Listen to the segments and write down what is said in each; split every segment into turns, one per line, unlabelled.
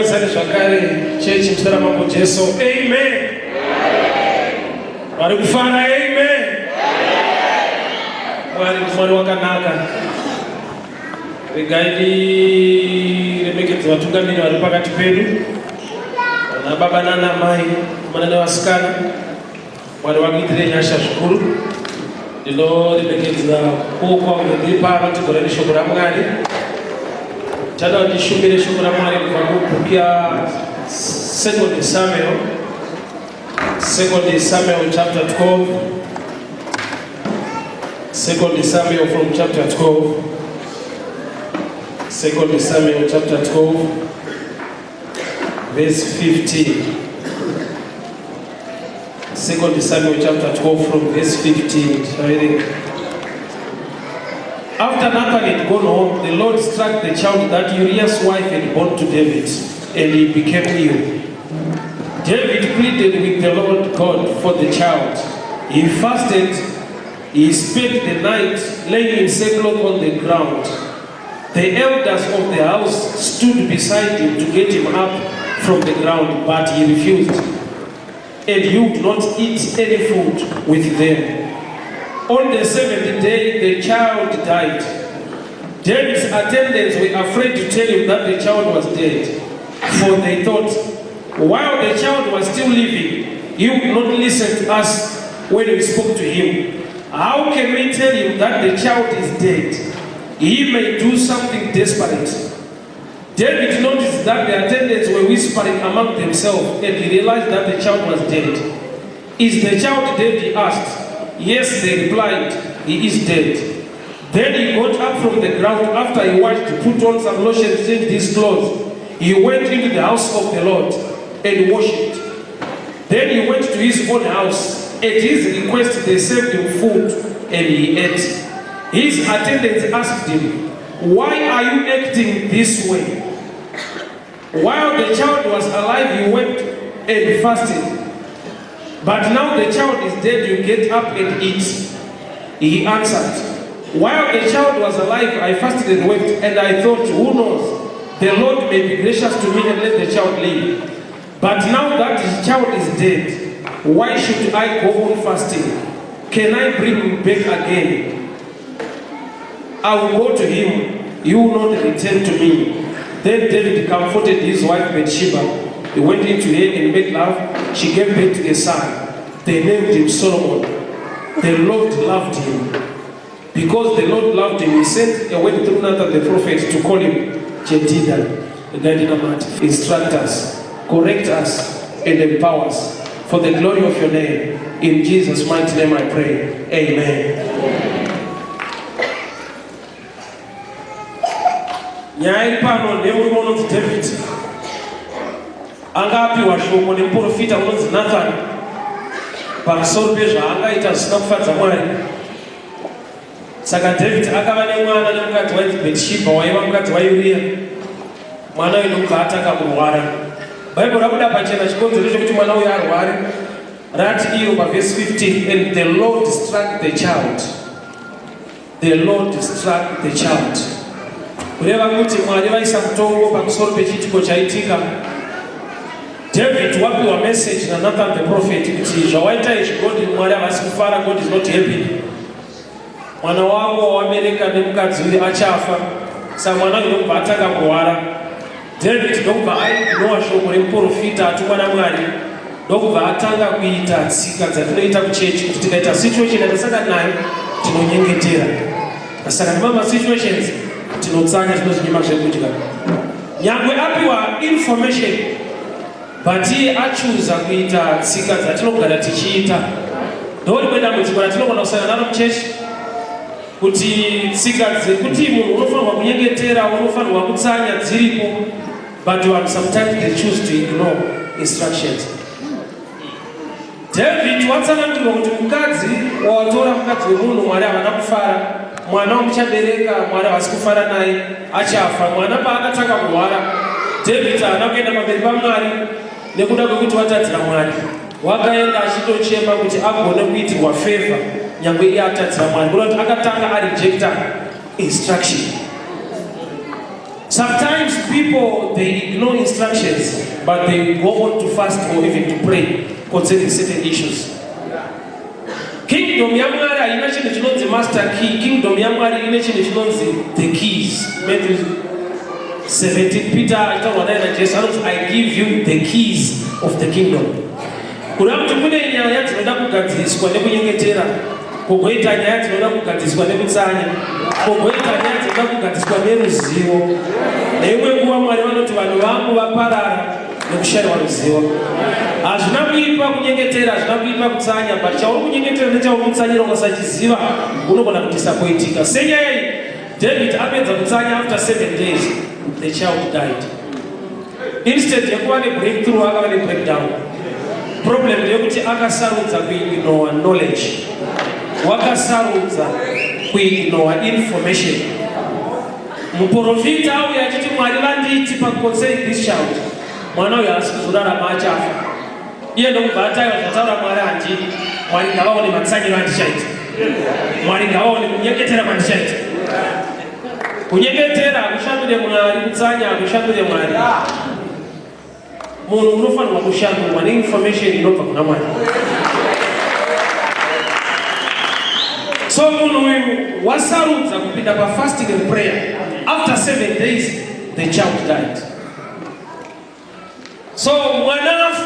Ngatikwazisane zvakare chechi muzita raMambo Jesu. Amen. Vari kufara amen. Mwari Mwari wakanaka. Regai ndiremekedze vatungamiri vari pakati pedu, vana baba nana mai, vakomana nevasikana. Mwari vakuitire nyasha zvikuru. Ndinoremekedza kukwa ndiri pano tigore neshoko raMwari. Chada kuti ndishumire shoko raMwari kubva kubhuku ya Second Samuel, Second Samuel chapter 12. Second Samuel from chapter 12. Second Samuel chapter 12 verse 15. Second Samuel chapter 12 from verse 15. Tichaverenga. After Nathan had gone home, the Lord struck the child that Uriah's wife had born to David, and he became ill. David pleaded with the Lord God for the child. He fasted, he spent the night laying in sackcloth on the ground. The elders of the house stood beside him to get him up from the ground, but he refused. And he would not eat any food with them. On the seventh day, the child died. David's attendants were afraid to tell him that the child was dead, for they thought, while the child was still living, he would not listen to us when we spoke to him. How can we tell him that the child is dead? He may do something desperate. David noticed that the attendants were whispering among themselves and he realized that the child was dead. Is the child dead? He asked. Yes, they replied, he is dead. Then he got up from the ground after he washed, put on some lotion, changed his clothes. He went into the house of the Lord and worshipped. Then he went to his own house. At his request, they served him food and he ate. His attendants asked him, Why are you acting this way? While the child was alive, he wept and fasted. But now the child is dead, you get up and eat. He answered, While the child was alive, I fasted and wept, and I thought, Who knows? The Lord may be gracious to me and let the child live. But now that the child is dead, why should I go on fasting? Can I bring him back again? I will go to him, he will not return to me. Then David comforted his wife Bathsheba. He went into her and made love. She gave birth to a son. They named him Solomon. The Lord loved him. Because the Lord loved him, he sent a word through Nathan the prophet to call him Jedidah, the guiding Instruct us, correct us, and empower us for the glory of your name. In Jesus' mighty name I pray. Amen. Nyaya iri pano ndemurume unonzi David anga apiwa shoko nemuprofita unonzi Nathan pamusoro pezvaangaita zvisina kufadza Mwari. Saka David akava nemwana nemukadzi wainzi Bathsheba waiva mukadzi waUria. Mwana uyu ndokubva atanga kurwara. Bhaibheri rabuda pachena chikonzero chekuti mwana uyu arware. Rati iro pavhesi 15 and the Lord struck the child. The Lord struck the child. Kureva kuti Mwari vaisa mutongo pamusoro pechiitiko chaitika. David wapiwa message naNathan the prophet kuti zvawaita izvi God Mwari havasi kufara, God is not happy. Mwana wako wawabereka nemukadzi uyu achafa. Saka mwana uyu ndokubva atanga kurwara. David ndokubva aignora shoko remuprofita atumwa naMwari ndokubva atanga kuita tsika dzatinoita kuchechi kuti tikaita situation yatasangana nayo tinonyengetera. Saka nemamwe masituations tinotsanya tinozvinyima zvekudya. Nyangwe apiwa information but iye achuza kuita tsika dzatinogara tichiita. Ndorimwe dambudziko ratinogona kusangana naro muchechi kuti tsika dzekuti munhu unofanirwa kunyengetera unofanirwa kutsanya dziripo but vanhu sometimes they choose to ignore instructions. David watsanangurirwa kuti mukadzi wawatora mukadzi wemunhu Mwari havana kufara, mwana wamuchabereka Mwari havasi kufara naye achafa. Mwana paakatanga kurwara David haana kuenda pamberi paMwari nekuda kwekuti watadzira Mwari. Wakaenda achitochema kuti agone kuitirwa favor nyangwe iye atadzira Mwari. Kuda kuti akatanga arejecta instruction. Sometimes people, they ignore instructions, but they go on to fast or even to pray concerning certain issues. Kingdom yaMwari haina chinhu chinonzi master key. Kingdom yaMwari ine chinhu chinonzi the keys. Matthew 17, Peter achitaurwa naye naJesu anoti, "I give you the keys of the kingdom." Kureva kuti kune nyaya dzinoda kugadziriswa nekunyengetera, kwogoita nyaya dzinoda kugadziriswa nekutsanya, kwogoita nyaya dzinoda kugadziriswa neruzivo. Neimwe nguva Mwari vanoti, "Vanhu vangu vaparara nekushayiwa ruzivo." Hazvina kuipa kunyengetera, hazvina kuipa kutsanya, but chauri kunyengetera nechauri kutsanyira ukasachiziva, unogona kudisappointika. Senyaya iyi, David apedza kutsanya, after 7 days the child died. Instead yekuva nebreakthrough, akava nebreakdown. Problem ndeyekuti akasarudza kuignore knowledge, wakasarudza kuignore information. Muprofita auya achiti, "Mwari vanditi paconcerning this child, mwana uyu haasi kuzorarama, achafa." Iye ndokubva ataiwa, "Zvataura Mwari handidi. Mwari ngavaone matsanyiro andichaita, Mwari ngavaone kunyengetera kwandichaita." Kunyengetera hakushandure Mwari, kutsanya hakushandure Mwari. Munhu unofanirwa kushandurwa neinformation inobva kuna Mwari. So munhu uyu wasarudza kupinda pafasting and prayer. After 7 days the child died. So mwana afa,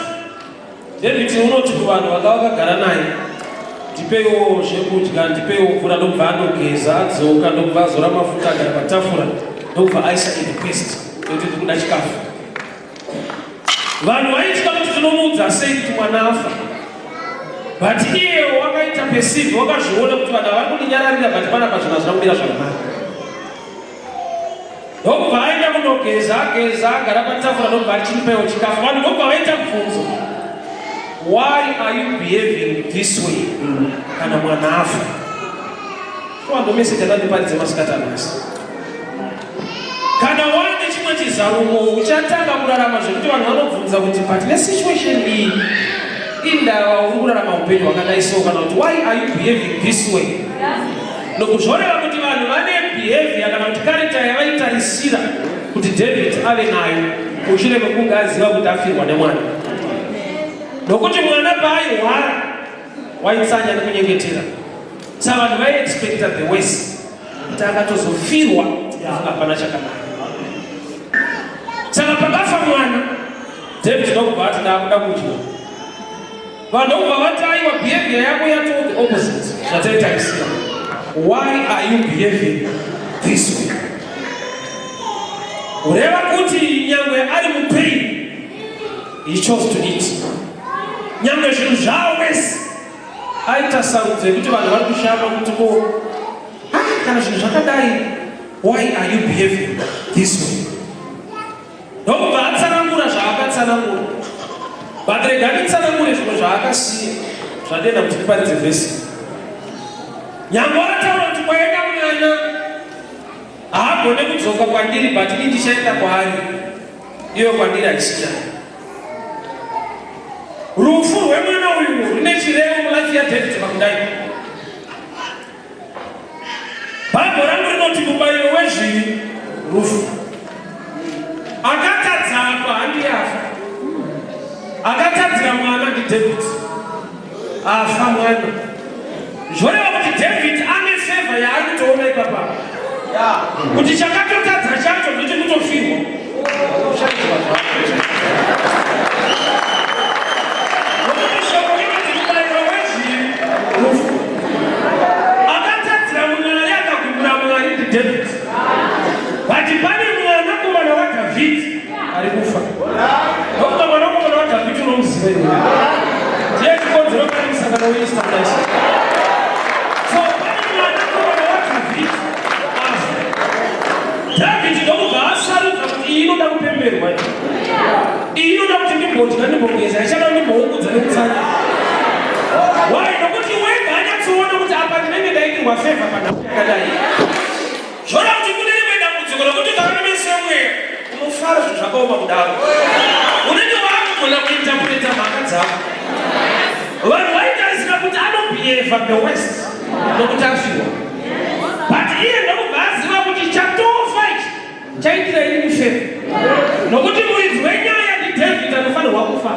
David unoti kuvanhu vanga vakagara naye, "Ndipeiwo zvekudya, ndipeiwo mvura." Ndobva anogeza, adzoka, ndobva azora mafuta, agara patafura, ndobva aisa request yekuti, "Ndikuda chikafu." Vanhu vaitya kuti tinomuudza sei kuti mwana afa, but iye wakaita perceive, wakazviona kuti vanhu havari kundinyararira, but panapa zvinhu hazvina kumira zvakanaka. Ndobva aenda kunogeza, ageza, agara patafura, ndobva achindipaiwo chikafu. Vanhu ndobva vaita mubvunzo, "Why are you behaving this way kana mwana afa?" Ndo message akandiparidze masikati anhasi. Kana wane chimwe chizaruko, uchatanga kurarama zvekuti vanhu vanobvunza kuti, "But nesituation iyi, indava uri kurarama upenyu hwakadai so?" Kana kuti, "Why are you behaving this way?" Nokuzvoreva kuti vanhu vane behavior kana kuti character yavaitarisira kuti David ave nayo mushure mekunge aziva kuti afirwa nemwana. Nokuti mwana paairwara waitsanya nekunyengetera, saka vanhu vaiexpecta the worst, kuti akatozofirwa hapana chakanaka. Saka pakafa mwana, David ndokubva ati, "Ndakuda kudya." Vanhu ndokubva vati, "Aiwa, behavior yako yatoo the opposite zvataitarisira. Why are you behaving this way?" Kureva kuti nyangwe ari mupain, he chose to eat. Nyangwe zvinhu zvawese, aita sarudzo yekuti vanhu vari kushama kuti, ko ah, kana zvinhu zvakadai, why are you behaving this way? Ndokubva atsanangura zvaakatsanangura. But rega nditsanangure zvimwe zvaakasiya zvandenda kuti ndiparidze vhesi. Nyangwe ataura kuti kwaenda mwana haagone kudzoka kwandiri, but ini ndichaenda kwaari, iyo kwandiri haisi nyaya. Rufu rwemwana uyu rune chirevo mulife yaDavid. Pakudai, Bhaibheri rangu rinoti mubayiro wezvivi rufu. Akatadza apa handiye afa, akatadzira mwana ndiDavid, afa mwana. Zvoreva kuti David ane favor yaari kutoona ipapa, kuti chakatotadza chacho ndechekutofirwa. Nokuti shoko rinoti mubayiro wezvivi rufu. Akatadzira Mwari, akagumbura Mwari ndiDavid, but pane mwanakomana waDhavhidhi ari kufa. Nokuti mwanakomana waDhavhidhi unomuziva iwe, ndiye chikonzero pane musangano weEaster kudai. So pane mwanakomana waDhavhidhi afa. Dhavhidhi ndokubva asarudza kuti iyi inoda kupemberwa, iyi inoda kuti ndimbodya, ndimbogeza, ichada ndimboungudza nekutsanya. Why? Nokuti wega anyatsoona kuti apa ndinenge ndaitirwa favor panhau yakadai. Zvona kuti kune rimwe dambudziko rokuti kana nemeso emweya unofara zvinhu zvakaoma kudaro, unenge waakugona kuinterpreta mhaka dzako. Vanhu vaitarisira kuti anobehave the worst nokuti afiwa, but iye ndokubva aziva kuti chatofa ichi. Chaitira ini mushefu, nokuti muridzi wenyaya ndiDavid, anofanirwa kufa.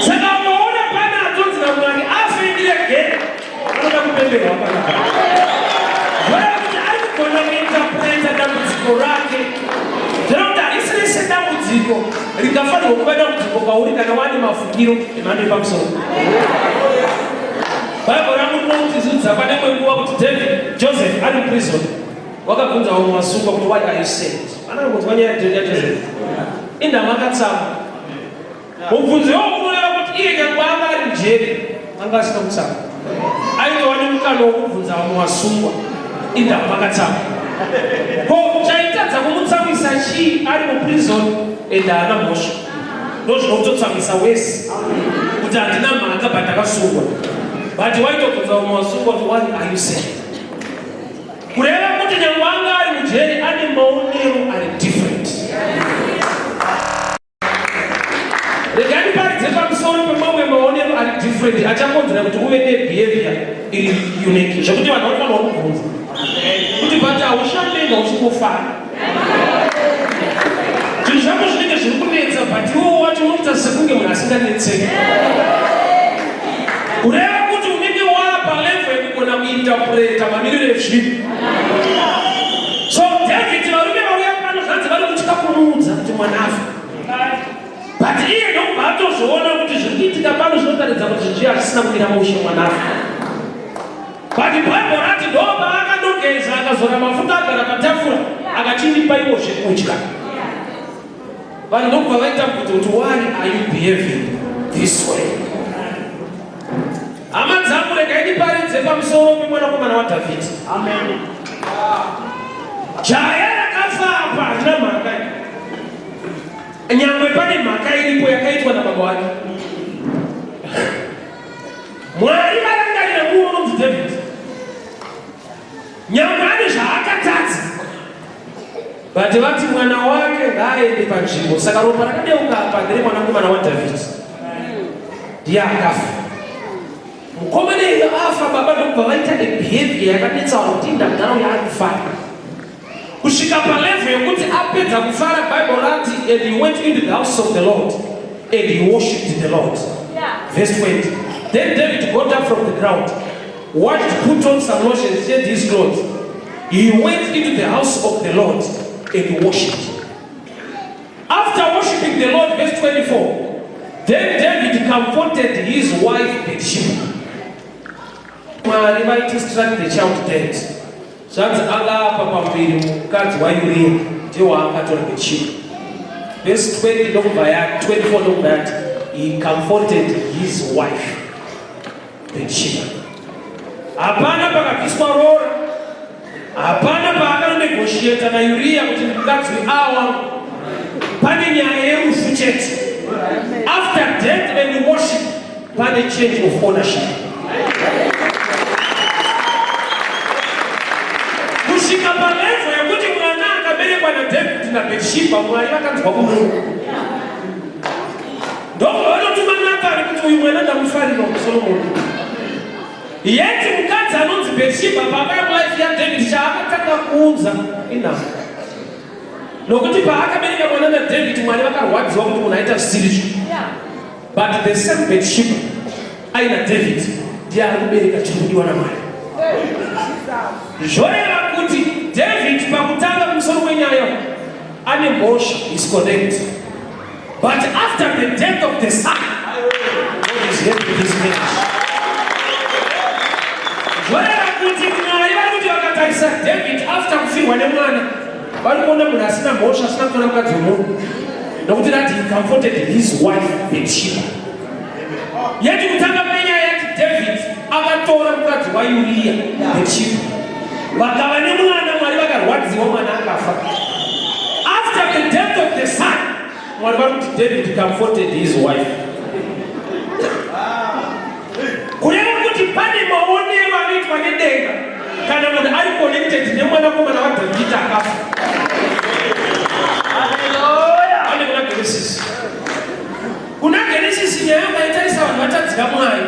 Saka unoona pane atonzi naMwari afe, ndiregere, anoda kupemberwa panapa. Zvoreva kuti ari kugona kuinterpreta dambudziko rake. Zvoreva kuti harisi rese dambudziko ringafanirwa kuva dambudziko kwauri kana wane mafungiro emhando yepamusoro. Bhaibheri rangu rinotizudza pane imwe nguva kuti David, Joseph ari muprison, wakabvunza vamwe vasungwa kuti, "Why are you sad?" Anangonzwa nyaya yaJoseph, indama akatsama. Mubvunzo iwowo unoreva kuti iye nyangwe anga ari mujeri, anga asina kutsama, aitova nemukana wokubvunza vamwe vasungwa, indama akatsama. Ko chaitadza kumutsamwisa chii ari muprison and haana mhosva? Ndo zvinototsamwisa wese kuti handina mhaka but akasungwa. But waitobvunza vamwe vasungwa kuti, "Why are you sad?" Kureva kuti nyangwe anga ari mujeri, ane maonero ari different. Regai ndiparidze pamusoro pemamwe maonero ari different achakonzera kuti uve nebehavior iri unique, zvekuti vanhu vanofanirwa kubvunza kuti, "But haushandenga uchingofara, zvinhu zvako zvinenge zviri kunetsa, but iwowo wacho unoita sekunge munhu asinganetseki." Kureva kuti unenge wapa level yekugona kuinterpreta mamiriro ezvinhu. So David, varume vauya pano, zvanzi vari kutya kumuudza kuti mwana afa, but iye ndokubva atozviona kuti zviri kuitika pano zvinotaridza kuti zvinhu hazvisina kumira mushe, mwana afa. But Bhaibheri rati ndo paakandogeza, akazora mafuta, agara patafura, akachindipa iwo zvekudya. Vanhu ndokubva vaita kuti, "Why are you behaving this way?" Hama dzangu, regai ndiparidze pamusoro pemwanakomana waDhavhidhi.
Amen.
Jaya rakafa apa harina mhaka, nyangwe pane mhaka iripo yakaitwa nababa wake. Mwari varangarira muwo unonzi David, nyangwe ane zvaakatadza, but vati mwana wake ngaaende panzvimbo. Saka ropa rakadeuka apa ndere mwanakomana waDhavhidhi, ndiye akafa. Mukomana iyo afa, baba ndokubva vaita nebehavior yakanetsa vanhu kuti indagaro yaari kufara kusvika palevel yekuti apedza kufara, Bible rati, "And he went into the house of the Lord and he worshipped the Lord." Verse 20: "Then David got up from the ground, washed, put on some lotions, changed his clothes. He went into the house of the Lord and worshipped. After worshiping the Lord," verse 24, "then David comforted his wife Bathsheba." Mwari vaiti strike the child dead. Zvanzi akapa pamberi mukadzi waUriya, ndiye waakatora, Bathsheba. Verse 20 ndokubva yati, 24 ndokubva yati, "He comforted his wife Bathsheba." Hapana pakabviswa rora, hapana paakanonegotiata naUriya kuti mukadzi awa. Pane nyaya yerufu chete. After death and worship, pane change of ownership. Kusvika palevel yekuti mwana akaberekwa naDavid naBetsheba, Mwari vakanzwa kumunhu, ndobva vanotuma Nathani kuti, "Uyu mwana ndamufarira, Solomoni." Yeti mukadzi anonzi Betsheba paakaya mulife yaDavid, chaakatanga kuunza inhamo, nokuti paakabereka mwana naDavid, Mwari vakarwadziwa kuti munhu aita zvisiri. But the same Betsheba aina David ndiye ari kubereka chiri kudiwa naMwari. Zvoreva kuti David pakutanga kumusoro kwenyaya ane mhosva, is correct, but after the death of the son, God is happy with his marriage. Zvoreva kuti Mwari vari kuti vakatarisa David after kufirwa nemwana, vari kuona munhu asina mhosva, asina kutora mukadzi wemunhu, nokuti rati he comforted his wife Bathsheba. Yeti kutanga penyaya yati David akatora mukadzi waUriya, Bathsheba, vakava nemwana. Mwari vakarwadziwa, mwana akafa. After the death of the son, Mwari vari kuti David comforted his wife. Kureva kuti pane maonero anoitwa nedenga kana munhu ari connected nemwanakomana waDhavhidhi akafa. Ane kuna Genesis, kuna Genesis nyaya ukaitarisa, vanhu vatadzira Mwari.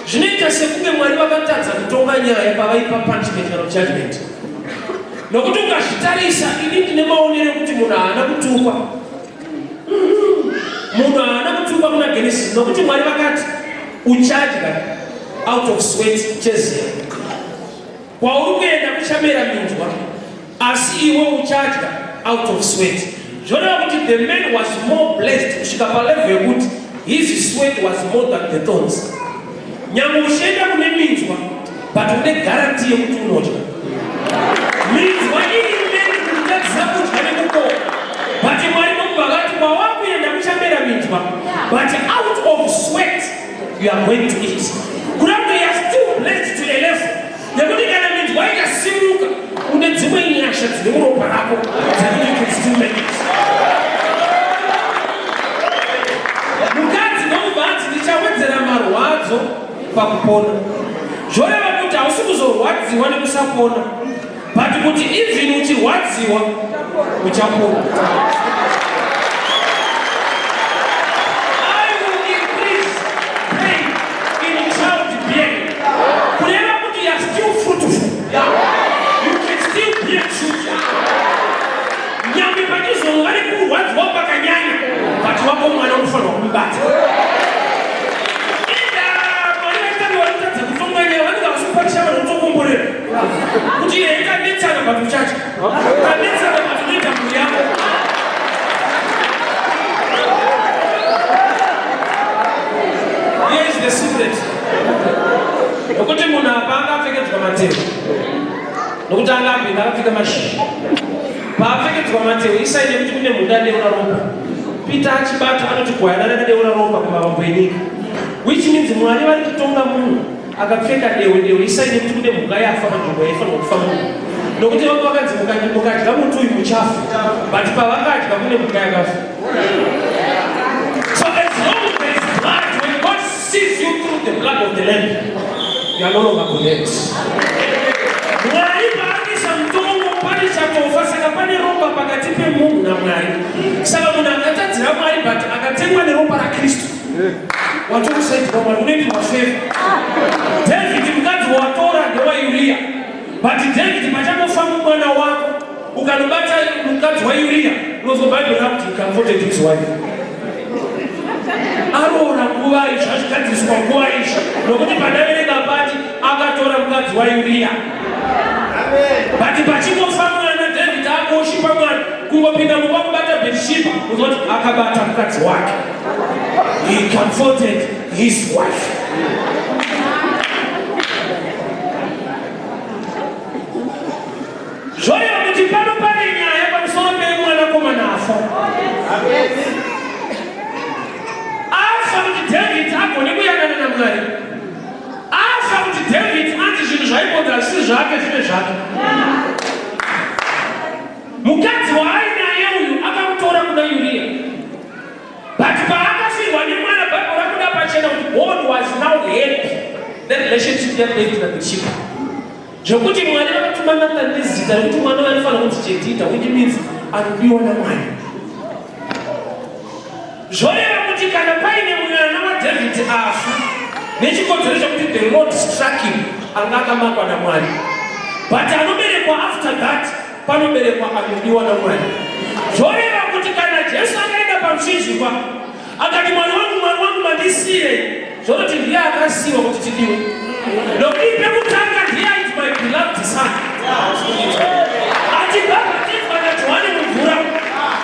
Zvinoita sekunge Mwari vakatadza kutonga nyaya pavaipa punishment kana judgment. Nokuti ukazvitarisa, ini ndine maonero ekuti munhu haana kutukwa. Munhu haana kutukwa kuna Genesis, nokuti Mwari vakati uchadya out of sweat cheziya. Kwauri kuenda kuchamera minzwa, asi iwe uchadya out of sweat. Zvoreva kuti the man was more blessed kusvika palevel yekuti his sweat was more than the thorns. Nyangwe uchienda kune minzwa, but une guarantee yekuti unodya. Minzwa iri mberi kutadzisa kudya nekukoka, but Mwari ndokubva vati kwawakuenda kuchamera minzwa, but out of sweat you are going to eat. Kuda kuti you are still blessed to a level yekuti kana minzwa ikasimuka, une dzimwe nyasha dzine muropa rako dzekuti you can still make it. Mukadzi ndokubva anzi ndichawedzera marwadzo pakupona. Zvoreva kuti hausi kuzorwadziwa nekusapona, but kuti even uchirwadziwa uchapona. I will increase pain in childbearing. Kureva kuti you are still fruitful. You can still bear children. Nyangwe pachizova nekurwadziwa pakanyanya, but wako mwana unofanirwa kumubata. Inda Mwari vaitanga vanotadza kutonga nyaya, vanenge vachikupatisha vanhu kutokomborera. Kuti iye tanetsana but uchadya. Tanetsana but unoita mhuri yako. Here is the secret. Nokuti munhu apa angapfekedzwa matehwe. Nokuti anga apinda akapfeka mashizha. Paapfekedzwa matehwe isai nekuti kune mhuka yadeura ropa. Peter achibata anoti gwayana rakadeura ropa kumavambo enyika. Which means Mwari vari kutonga munhu akapfeka dehwe. Dehwe isai nekuti kune mhuka yafa panzvimbo yaifanirwa kufa munhu. Nokuti vanga vakanzi mukadya muti uyu muchafa. But pavakadya kune mhuka yakafa. So as long as there is blood, when God sees you through the blood of the Lamb, you are no longer condemned. Mwari paanoisa mutongo pane chatofa, saka pane ropa pakati pemunhu naMwari. Saka munhu akatadzira Mwari but akatengwa neropa raKristu, watokusaidzwa Mwari, unoitirwa favor. David mukadzi watora ndewaUriya, but David pachangofa mwana wako ukanobata mukadzi waUriya, unozwa Bhaibheri rakuti he comforted his wife. Aroora nguva izvi azvigadziriswa nguva izvi, nokuti padaverenga pati akatora mukadzi waUriya, but pachingofa mwana David akuoshipa mwana, kungopinda mumba kubata Bathsheba, unozoti akabata mukadzi wake. He comforted his wife. Zvoreva kuti pano pane nyaya pamusoro pemwanakomana afa. Afa kuti David agone kuyanana naMwari. Afa kuti David anzi zvinhu zvaimbonzi hazvisi zvake zvive zvake. Mukadzi waainaye uyu akamutora kuna Uriya, but paakafirwa nemwana, Bhaibheri rakuda pachena kuti God was now happy nerelationship yaDavid naBathsheba, zvekuti Mwari vakatuma Nathan nezita rekuti mwana vanofanira kunzi Jedida, which means anodiwa naMwari. Zvoreva kuti kana paine mwana waDavid afa nechikonzero chekuti the Lord struck him, anga akamakwa naMwari, but anoberekwa after that, panoberekwa anodiwa naMwari. Zvoreva kuti kana Jesu akaenda pamuchinjikwa akati, "Mwari wangu, Mwari wangu, mandisiyei," zvonoti ndiye akasiyiwa kuti tidiwe, nokuti pekutanga ndiye ainzi "my beloved son". Achibhabhatidzwa naJohani mumvura,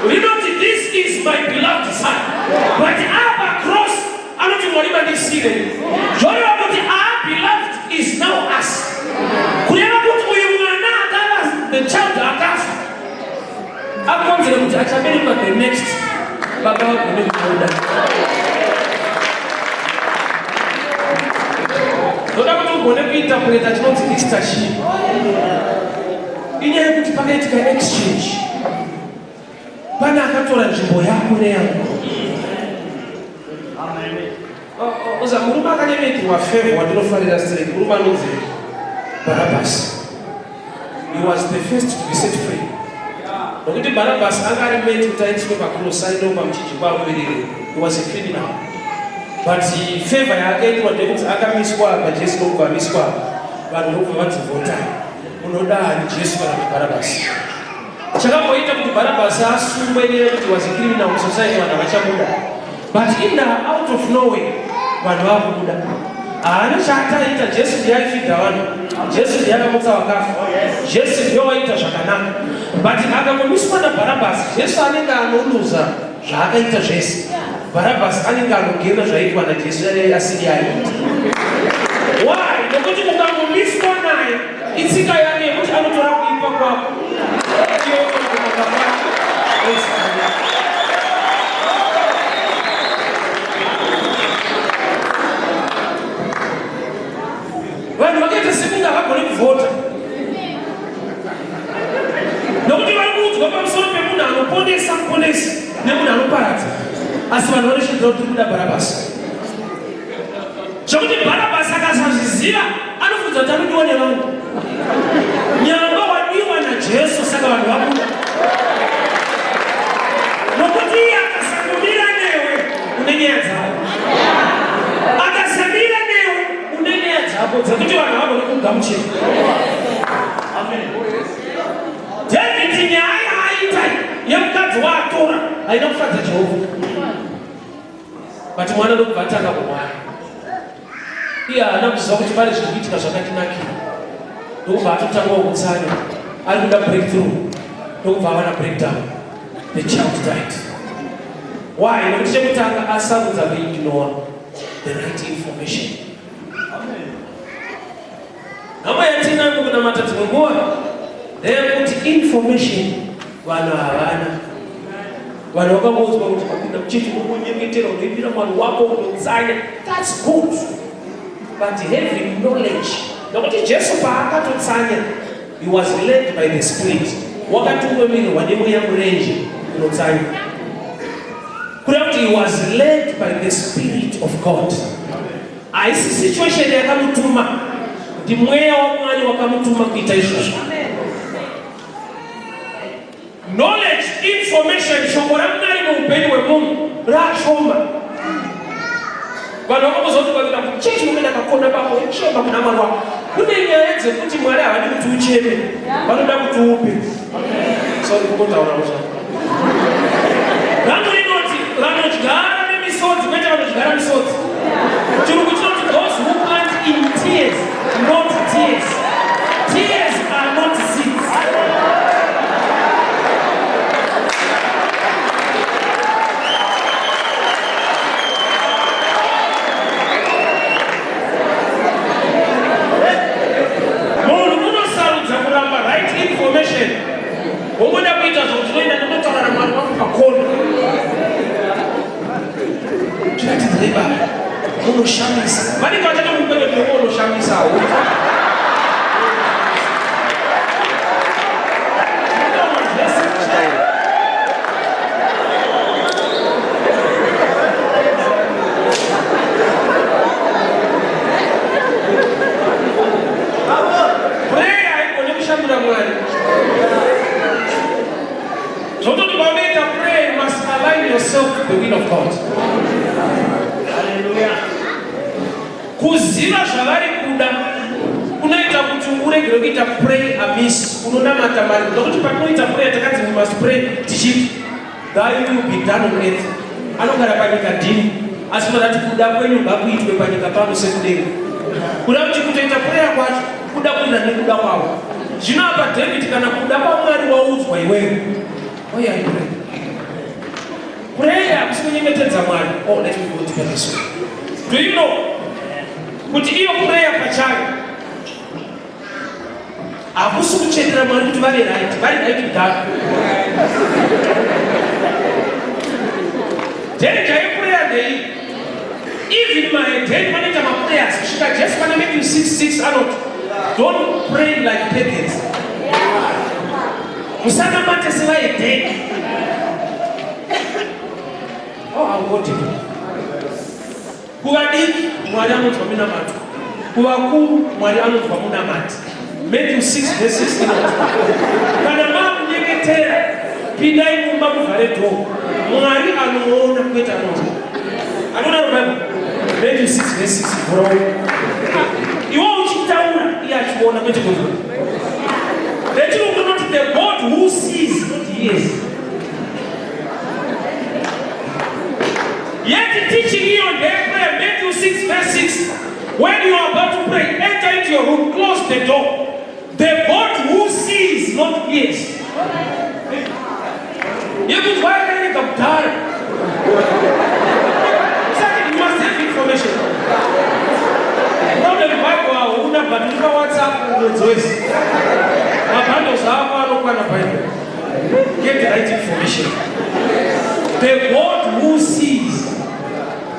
rinoti, "This is my beloved son." But apa cross anoti, "Mwari, mandisiyei." Zvoreva kuti our beloved is now us. Kureva kuti uyu mwana akava the child akafa akonzera kuti achaberekwa the next baba vagone kumuda. Ndoda kuti ugone kuinterpreta chinonzi Easter. Chii? Inyaya yekuti pakaitika exchange, pane akatora nzvimbo yako neyangu. Oza murume akanyemetirwa favor wandinofarira stereki, murume anonzi Bharabhasi. He was the first to be set free, nokuti Bharabhasi anga ari meant kuti aiswe pacross, aindo pamuchinjikwa amuvirire. He was a criminal, but favor yaakaitirwa ndekuti akamiswa apa, Jesu ndokubva amiswa apa, vanhu ndokubva vanzi, "Vhotai." Munoda ani, Jesu kana kuti Bharabhasi? Chakamboita kuti Bharabhasi asungwe nyaya yekuti was a criminal musociety, vanhu havachamuda. But in the out of nowhere vanhu vakubuda. Haana chaataita. Jesu ndiye aifidha vanhu, Jesu ndiye akamutsa vakafa, Jesu ndiye waita zvakanaka. But akangomiswa naBharabhasi, Jesu anenge anoluza zvaakaita zvese, Bharabhasi anenge anogena zvaitwa naJesu asiri aiita. Why? Nekuti mukangomiswa naye, itsika yake yekuti anotora kuipa kwako, iwe kunaka kwako. Oisa. Vanhu vakaita sekunge havagoni kuvhota, nokuti vari kuudzwa pamusoro pemunhu anoponesa, muponesi, nemunhu anoparadza, asi vanhu vanoshinzira kuti tiri kuda Bharabhasi, zvekuti Bharabhasi akasazviziva anofunza kuti anodiwa nevanhu, nyamba wadiwa naJesu. Saka vanhu vabuda nokuti iye akasangomira newe, une nyaya dzavo. Akasamira newe, une nyaya dzako dzekuti vanhu havagoni kugamuchira. David, nyaya yaaita yemukadzi waatora haina kufadza Jehovha, but mwana ndokubva atanga kurwara. Iye haana kuziva kuti pane zviri kuitika zvakandinakira, ndokubva atotangawo kutsanya, ari kuda breakthrough, ndokubva awana breakdown. The child died. Why? Nekuti chekutanga asarudza kuignore the right information. Nhamo yatinayo mukunamata dzimwe nguva ndeyekuti information vanhu havana. Vanhu vakangoudzwa kuti papinda muchechi unonyengetera, unoimbira Mwari wako, unotsanya. That's good, but having knowledge, nokuti Jesu paakatotsanya, he was led by the Spirit, wakatungamirirwa nemweya murenje unotsanya, kureva kuti he was led by the Spirit of God. Haisi situation yakamutuma, ndimweya waMwari wakamutuma kuita izvozvo. Knowledge, information, shoko raMwari muupenyu hwemunhu rashoma. Vanhu vakambozoti vavira kuchechi, unoenda kakona pako uchema kuna Mwari wako. Kune nyaya dzekuti Mwari havadi kuti ucheme, vanoda kuti upe. Sorry, kungotaura kuzva rangu rinoti vanodyara nemisodzi, kwete vanodyara misodzi. Chirungu chinoti those who plant in tears, not tears. Tears are not seeds. Munhu unosarudza kuramba right information, wongoda kuita zvautinoenda ndonotaura namwari wangu pakona. Zviratidzirei baba, munoshamisa. Vanenge vachatomukwene unoshamisawo. Prayer haigoni kushandura Mwari. Zvototi paunoita prayer, you must align yourself to the will of God.
Hallelujah.
Kuziva zvavari kuda kunoita kuti uregere kuita pray amiss. Unonamata mari, nokuti patinoita prayer takanzi we must pray tichiti, "Thy will be done on earth." Anogara panyika ndini, asi vanati kuda kwenyu ngakuitwe panyika pano sekudenga. Kuda kuti kutoita prayer kwacho kuda kuita nekuda kwavo. Zvino apa David, kana kuda kwaMwari waudzwa iwewe, why are you praying? Prayer hakusi kunyengetedza Mwari. Oh, let me go deeper this way. Do you know kuti iyo prayer pachayo hakusi kuchetera Mwari kuti vave right? Vari right kudhara. Danger yeprayer ndei? Even mahedheni vanoita maprayers kusvika Jesu pane Matthew 6:6 anoti, "Don't pray like pagans." Musanamate sevahedheni. Oh, I'll go deeper. Kuvadiki Mwari anonzwa minamato, kuvakuru Mwari anonzwa munamati. Matthew 6 verse 6 inoti, kana makunyengetera, pindai mumba muvhare door, Mwari anoona, kwete anonzwa. Anoona Bible. Matthew 6 verse 6, vhura. Iwe uchitaura, iye achiona, kwete kunzwa. Rechirungu rinoti the God who sees, not hears. Yet teaching iyo ndeyeprayer, Matthew 6 verse 6. When you are about to pray, enter into your room, close the door. The God who sees, not hears. Yekunzwa yakarega kudhara. Saka you must have information. Problem kwako hauna, but uri paWhatsApp mwedzi wese. Mabundles ako anokwana Bible. Get the right information. The God who sees,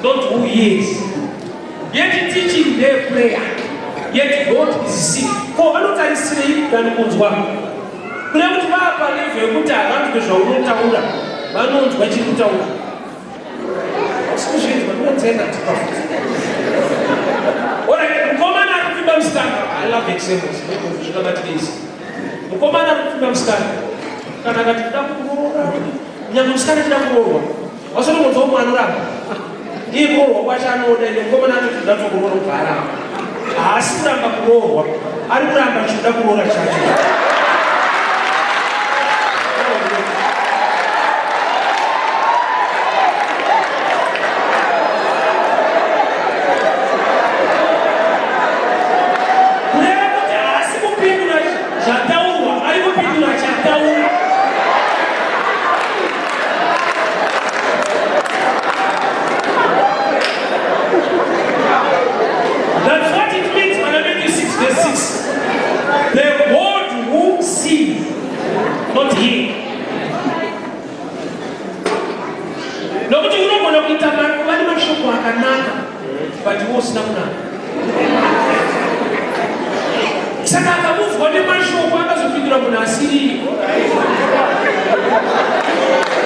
not who hears. Yet teaching their prayer. Yet God is seeing. Ko vanotarisirei than kunzwa? Kune kuti vapa level yekuti havanzwe zvaunotaura, vanonzwa chiri kutaura. Sikuzvinzwa, ndinotenda tipafuti. Alright, mukomana ari kupfimba musikana. I love examples. Zvinobatikisa. Mukomana ari kupfimba musikana. Kana akati kuda kuroora, nyangwe musikana achida kuroorwa. Wasotongonzwa umwe anoramba. Iye kuroorwa kwacho anoda, ende mukomana atoti kuda kuroora ubva aramba. Haasi kuramba kuroorwa, ari kuramba chikuda kuroora chacho. Kureva kuti haasi kupindura zvataurwa, ari kupindura chataura. That's what it means when I Matthew 6 verse 6. The God who sees, not hear. Nokuti unogona kuita kuva nemashoko akanaka, but iwe usina kunaka. Saka akamuvwa nemashoko, akazopindura munhu asiri.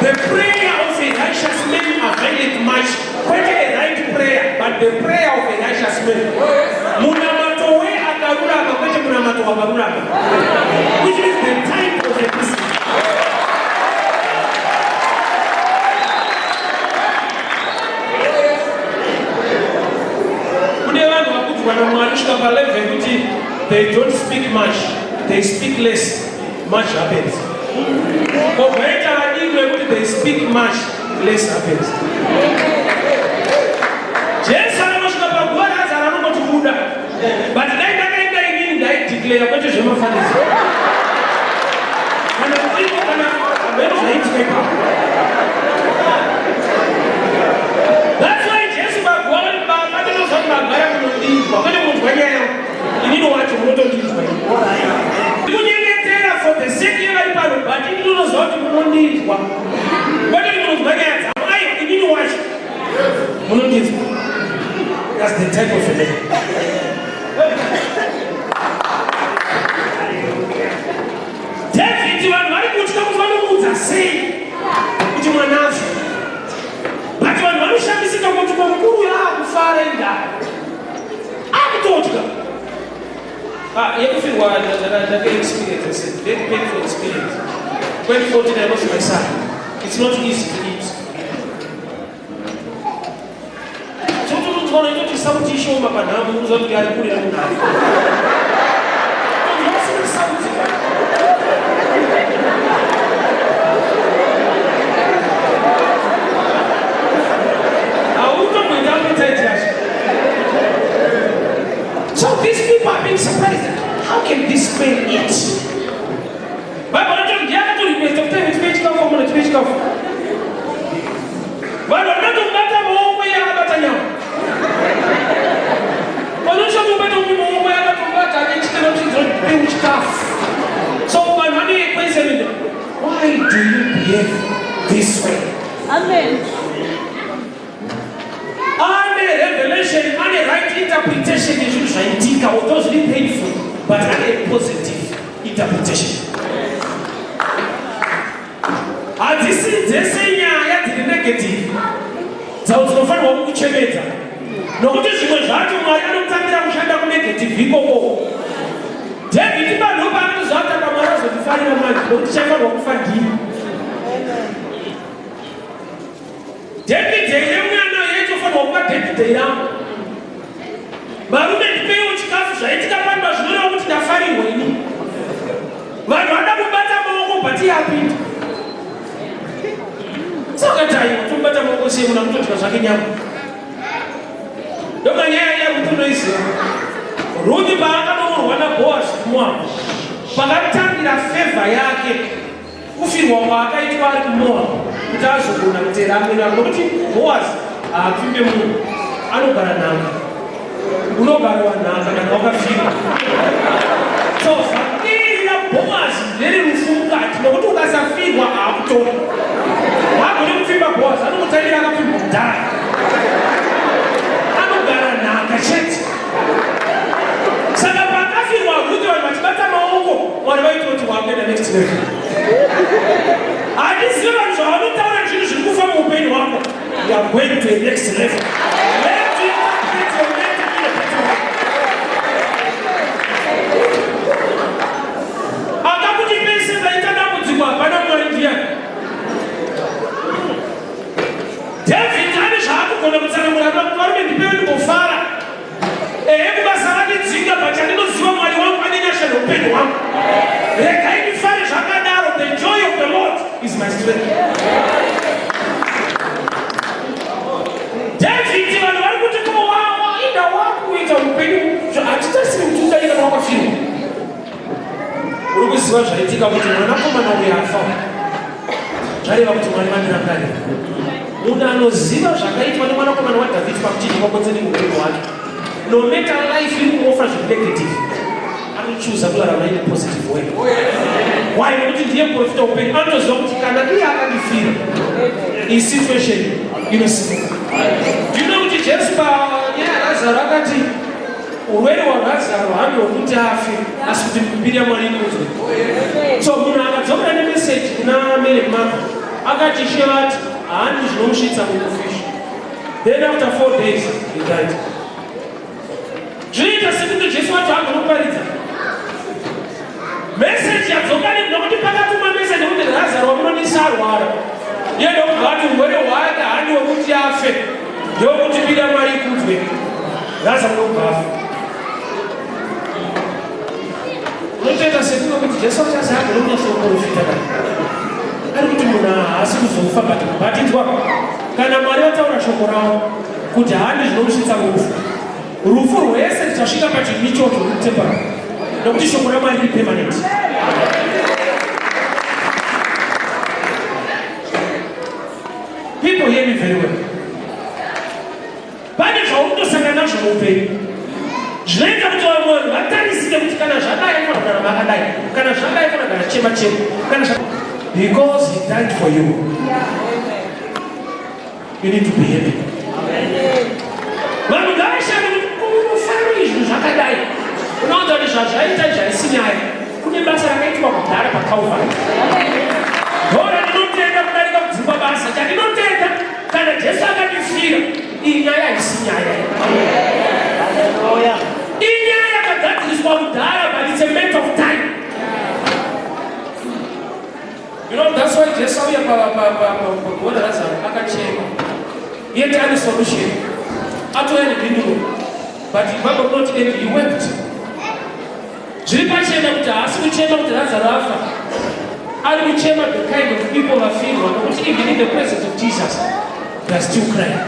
The prayer of a righteous man availeth much. Kwete a right prayer, but the prayer of a righteous man. Munamato weakarurama, kwete munamato wakarurama, which is the type of a person. Kune vanhu vakudzwa naMwari kusvika palevel yekuti they don't speak much, they speak less, much happens. Kogoita vadiki vekuti they speak much, less happens. Jesu akanosvika paguva raAzara, anongoti buda. But dai ndakaenda inini, ndaideclare, kwete zvemafanizo kana kuiko kana hameno zvaiitika ipapo. That's why Jesu paguva vati, "Baba, ndinoziva kuti magara munondinzwa." Kwete munzwa nyaya yangu, inini wacho munotondinzwa. Kunyengetera for the sake yevari pano, but ini ndinoziva kuti munondinzwa, kwete kuti munonzwa nyaya dzangu. Aiwa, inini wacho munondinzwa. That's the type of a man. David, vanhu vari kutya kuti vanomuudza sei kuti mwana afa, but vanhu vanoshamisika kuti ko mukuru uyo akufara indaa akutotya. Yekufirwa ndakaexperience, a very painful experience. 2014 I lost my son. It's not easy to eat. Sototonzwana itoti sauti ishoma panhamo, unoziva kuti ari kurira munhamo. Sauti. Hautomboita appetite yacho. So these people are being surprised. How can this man eat? Bible racho ndiye akatorequesta kuti aiwe tipe chikafu, amuna tipe chikafu. Vanhu vanotobata maoko, iye akabata nyama. Vanochotobata umwe maoko, akatobata achitema kuti chikafu. So vanhu vane question, why do you behave this way?
Amen.
Ane revelation, ane right interpretation yezvinhu zvaitika, although zviri painful, but ane positive interpretation. Hadzisi dzese nyaya dziri negative dzavo dzinofanirwa kukuchemedza, nokuti zvimwe zvacho Mwari anotangira kushanda kunegative ikoko. David panhu paanotozvataka, Mwari azotifarira manje, nokuti chaifanirwa kufa ndini. David yemwana yaitofanirwa kuva David yangu. Varume, ndipeiwo chikafu, zvaitika pano zvinoreva kuti ndafarirwa ini. Vanhu vada kubata maoko, but iye apinda. Saka taiwa tomubata maoko sei munhu akutodya zvake nyama? Ndoka nyaya yaRuthi unoiziva. Ruthi paakanoorwa naBoaz kuMoab, pakatangira favor yake kufirwa kwaakaitwa ari kuMoab kuti azogona kuteera amwene avo, nokuti Boaz haapfimbe munhu, anogara nhaka. Unogarwa nhaka kana wakafirwa. So vhangeri raBoaz ndere rufu mukati, nokuti ukasafirwa haakutori. Haagoni kupfimba Boaz, anongotangira akapfimbwa kudhara. Anogara nhaka chete. Saka pakafirwa Ruth vanhu vachibata maoko, Mwari vaitoti wakuenda next level. Handizive vanhu zvavanotaura zvinhu zviri kufa muupenyu hwako. You are going to a next level. Learn to interpret your mental in a better way. Akakuti pese paita dambudziko hapana Mwari ndiyani. David ane zvaakugona kutsanangura kuti varume ndipewe ndimbofara. Ehe, kubasa vandidzinga, but chandinoziva Mwari wangu ane nyasha neupenyu hwangu. Regai ndifare zvakadaro. The joy of the Lord is my strength. David, vanhu vari kuti ko wawa inda wakuita upenyu hatitarisiri kuti udaira wakafirwa. Uri kuziva zvaitika kuti mwanakomana uyu afa, zvareva kuti Mwari vandirangarira. Munhu anoziva zvakaitwa nemwanakomana waDhavhidhi pakuchinjwa concerning upenyu hwake, no matter life iri kumuoffer zviri negative, anochuza kurarama in a positive way. Why? Nekuti ndiye muprofita upenyu, anotoziva kuti kana iye akandifira, iyi situation inosimuka. Do you know kuti Jesu panyaya yaRazaro akati urwere hwaRazaro handi hwekuti afe, asi kuti mbiri yaMwari ikudzwe. So munhu akadzokera nemeseji kuna Mary Martha akati, Ishe vati haandi zvinomusvitsa mukufishi. Then after 4 days he died. Zvinoita sekuti Jesu wacho agona kuparidza meseji yadzoka nekuti pakatumwa meseji yekuti Razaro wamunonisa arwara, iye ndokubva ati urwere hwake handi wekuti afe, ndokuti mbiri yaMwari ikudzwe. Razaro ndokubva afa. Unotoita sekunge kuti Jesu achazi agona kunyatsoprofita kana ari kuti munhu haasi kuzofa, but batinzwa, kana Mwari vataura shoko ravo kuti handi zvinomusvitsa murufu, rufu rwese tichasvika pachinhu ichocho ruri nokuti shoko raMwari riri permanent. People, hear me very well. Pane zvaunotosangana nazvo muupenyu zvinoita kuti vamwe vanhu vatarisike kuti kana zvadai fanira kurarama akadai, kana zvadai fanira kugara chema chema, kana because he died for you, you need to be happy. Vanhu ngavashande kuti unofara zvinhu zvakadai. Unoudza kuti zvazvaita izvi haisi nyaya, kune basa rakaitwa kudhara paCalvary. Ndora ndinotenda kudarika kudzingwa basa. Chandinotenda, kana Jesu akandifira, iyi nyaya haisi nyaya, inyaya yakagadziriswa kudhara, but it's a matter of time. You know, that's why Jesu auya pagona Lazaro akachema, yet ane solution, atouya nemhinduro, but Bible rinoti, "And he wept." Zviri pachena kuti haasi kuchema kuti Lazaro afa, ari kuchema the kind of people vafirwa, nokuti even in the presence of Jesus they are still crying.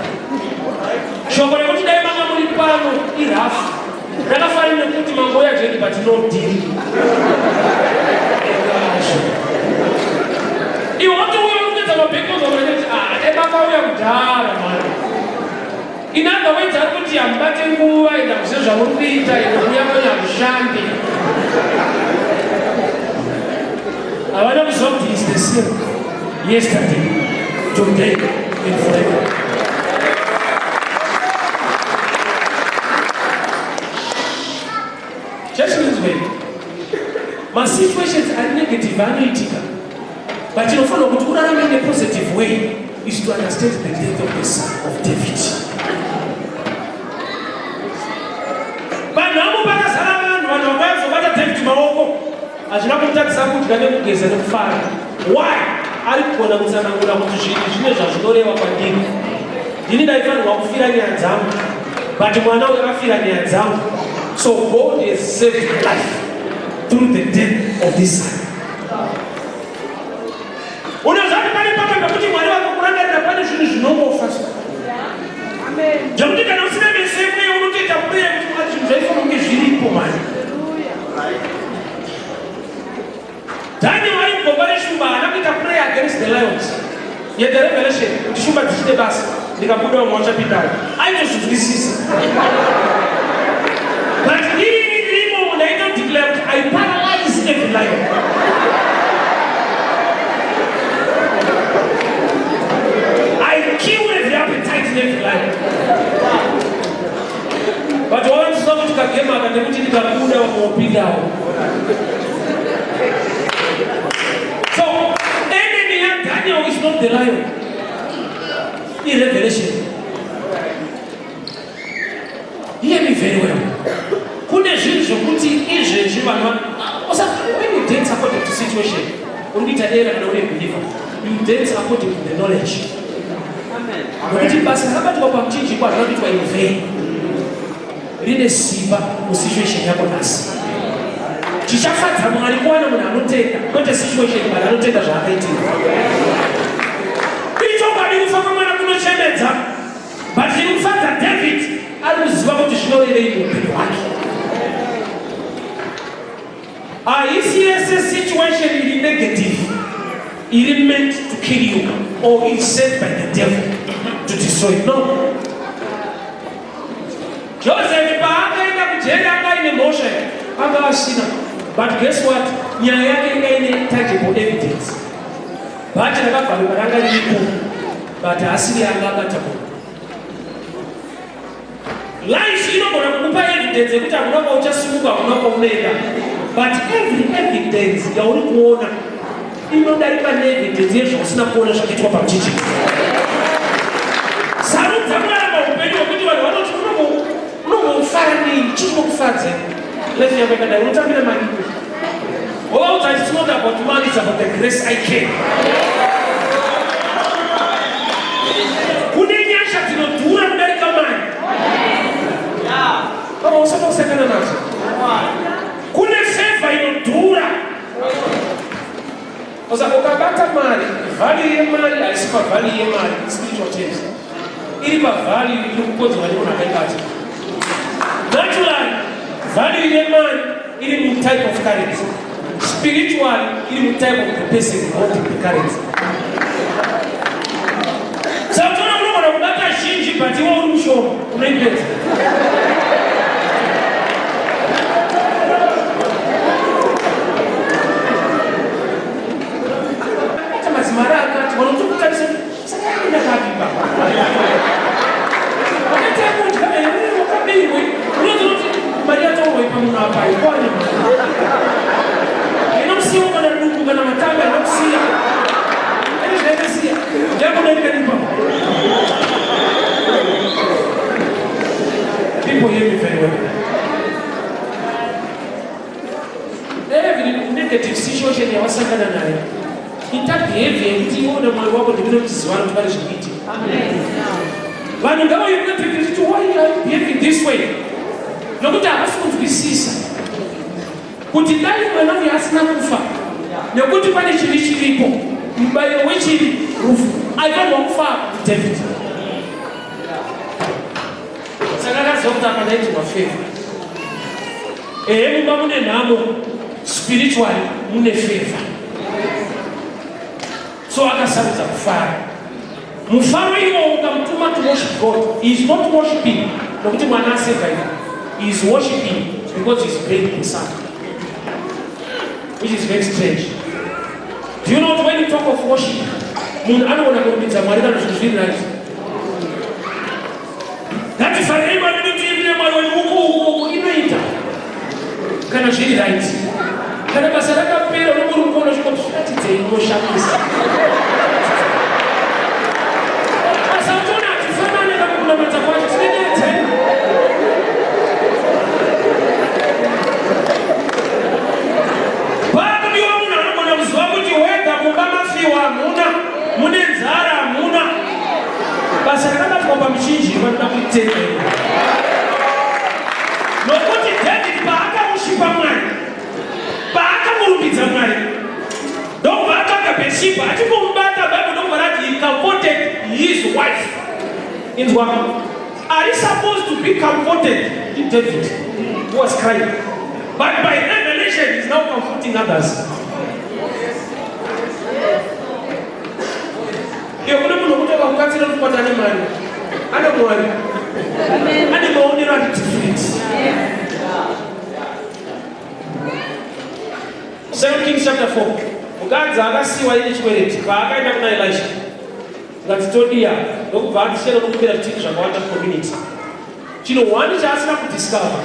Shoko rekuti dai manga muri pano irafu rakafanira nekuti mangoya jeki, but no deal. Iwe watouya unopedza mabhekozi, ah, dai makauya kudhara mani. In other words, ari kuti hamubate nguva, enda kuziva zvamuri kuita, ende kuuya kwenyu hakushandi. Havana kuziva kuti is the same yesterday, today and forever. Chachinzwe, masituations ari negative anoitika, but tinofanira kuti urarame in a positive way is to understand the death of the son of David. Vanhu avo pakazara vanhu, vanhu vakazobata David maoko, hazvina kumutadzisa kudya nekugeza nekufara. Why? Ari kugona kutsanangura kuti zvinhu zvine zvazvinoreva kwandiri. Ndini ndaifanirwa kufira nyaya dzangu, but mwana uyu afira nyaya dzangu, so God has saved my life through the death of this son. Yet the revelation kuti shumba dzichite basa ndikabuda vamwe vachapindawo aitozvinzwisisa. But inini ndirimo ndaitodeclare kuti I paralyze every lion. I kill every appetite in every lion. But wavanzwisisa kuti kagame aka ndekuti ndikabuda vamwe vopindawo. So, enemy yaDaniel is not the lion. Irevelation. Hear me very well. Kune zvinhu zvokuti izvezvi vanhu when you dance according to situation, uri kuita error kana uri believer. You dance according to the knowledge. Nokuti basa rakabatwa pamuchinjikwa harina kuitwa in vain. Rine simba musituation yako nhasi. Chichafadza Mwari kuwana munhu anotenda, kwete situation, but anotenda zvaakaitirwa. Ichokwadi kufa kwemwana kunochemedza, but chiri kufadza David ari kuziva kuti zvinorevei muupenyu hwake. Haisi yese situation iri negative iri meant to kill you or is sent by the devil to destroy you. No. Joseph paakaenda kujeri anga aine mhosva here? Anga asina. But guess what? Nyaya yake inga ine tangible evidence. Bhachi rakabvaruka ranga riripo, but haasiri anga abata munhu. Life inogona kukupa evidence yekuti hakuna kwauchasimuka, hakuna kwaunoenda. But every evidence yauri kuona inodarika neevidence yezvausina kuona zvakaitwa pamuchinjiko. Sarudza kurarama upenyu hwekuti vanhu vanoti unombofara nei, chii chinokufadza? Life yako yakadai, unotambira mari. Wovaudza it's not about money, it's about the grace I carry. Kune nyasha dzinodhura kudarika mari. Baba usati wasangana nadzo. Kune favor inodhura. Saka ukabata mari, value yemari haisi pavalue yemari, spiritual terms. Iri pavalue iri kukodzwa nemunhu akaibata. Naturally, value yemari iri mutype of currency. Spiritually, iri mutype of the person holding the currency. Saka unoona unogona kubata zhinji but iwe uri mushoma unoipedza. Ata mazimari akati vanotokutarisa saka yakuenda kapi baba. Wakaita kudya here wakabirwe unozoti mari yatorwa ipa munhu apa ikwane. Inokusiya kana duku kana matanga inokusiya. Ine zvainosiya. Yakudarika nipa. People hear me very well. Every negative situation yawasangana nayo ita behavior yekuti iwe naMwari wako ndimene muchizivana kuti pane zviri kuitika. Vanhu ngavauye kuna David vachiti why are you behaving this way? Nokuti havasi kunzwisisa kuti dai mwana uyu asina kufa nekuti pane chivi chiripo, mubayiro wechivi rufu, aifanirwa kufa David. Saka akaziva kuti apa ndaitirwa favor. Ehe, mumba mune nhamo, spiritually mune favor. So akasarudza kufara. Mufaro iwowo ukamutuma to worship God. He is not worshiping nokuti mwana asurvive. He is worshiping because he is praying the son. Which is very strange. Do you know that when you talk of worship, munhu anogona kurumbidza Mwari kana zvinhu zviri right. Ngatifarei Mwari wedu tiimbire Mwari wedu uku uku uku inoita kana zviri right. Kana basa rakapera unenge uri kuona zvingoti zviratidzei unoshamisa. Basa uchiona hatifanane kana kunamata kwacho tine nyaya dzedu. Pakudiwa munhu anogona kuziva kuti wega mumba mafiwa hamuna, mune nzara hamuna. Basa rakabatwa pamuchinjikwa rinoda kuitenda iro. Nokuti David paakamushipa Mwari, paakamurumbidza Mwari, ndokubva atsvaga Bathsheba, achingomubata Bible ndokubva rati he comforted his wife. Inzwa, ari supposed to be comforted ndi David who was crying. But by revelation he's now comforting others. Iyo kune munhu wekuti akakubatsira kuti ane mari, ane Mwari, ane maonero ari different. Second Kings chapter 4. Mukadzi akasiyiwa ine chikwereti paakaenda kuna Elisha. Ngati todiya ndokubva atishera nokumbira zvitini zvakawanda mucommunity. Chinhu one chaasina kudiscover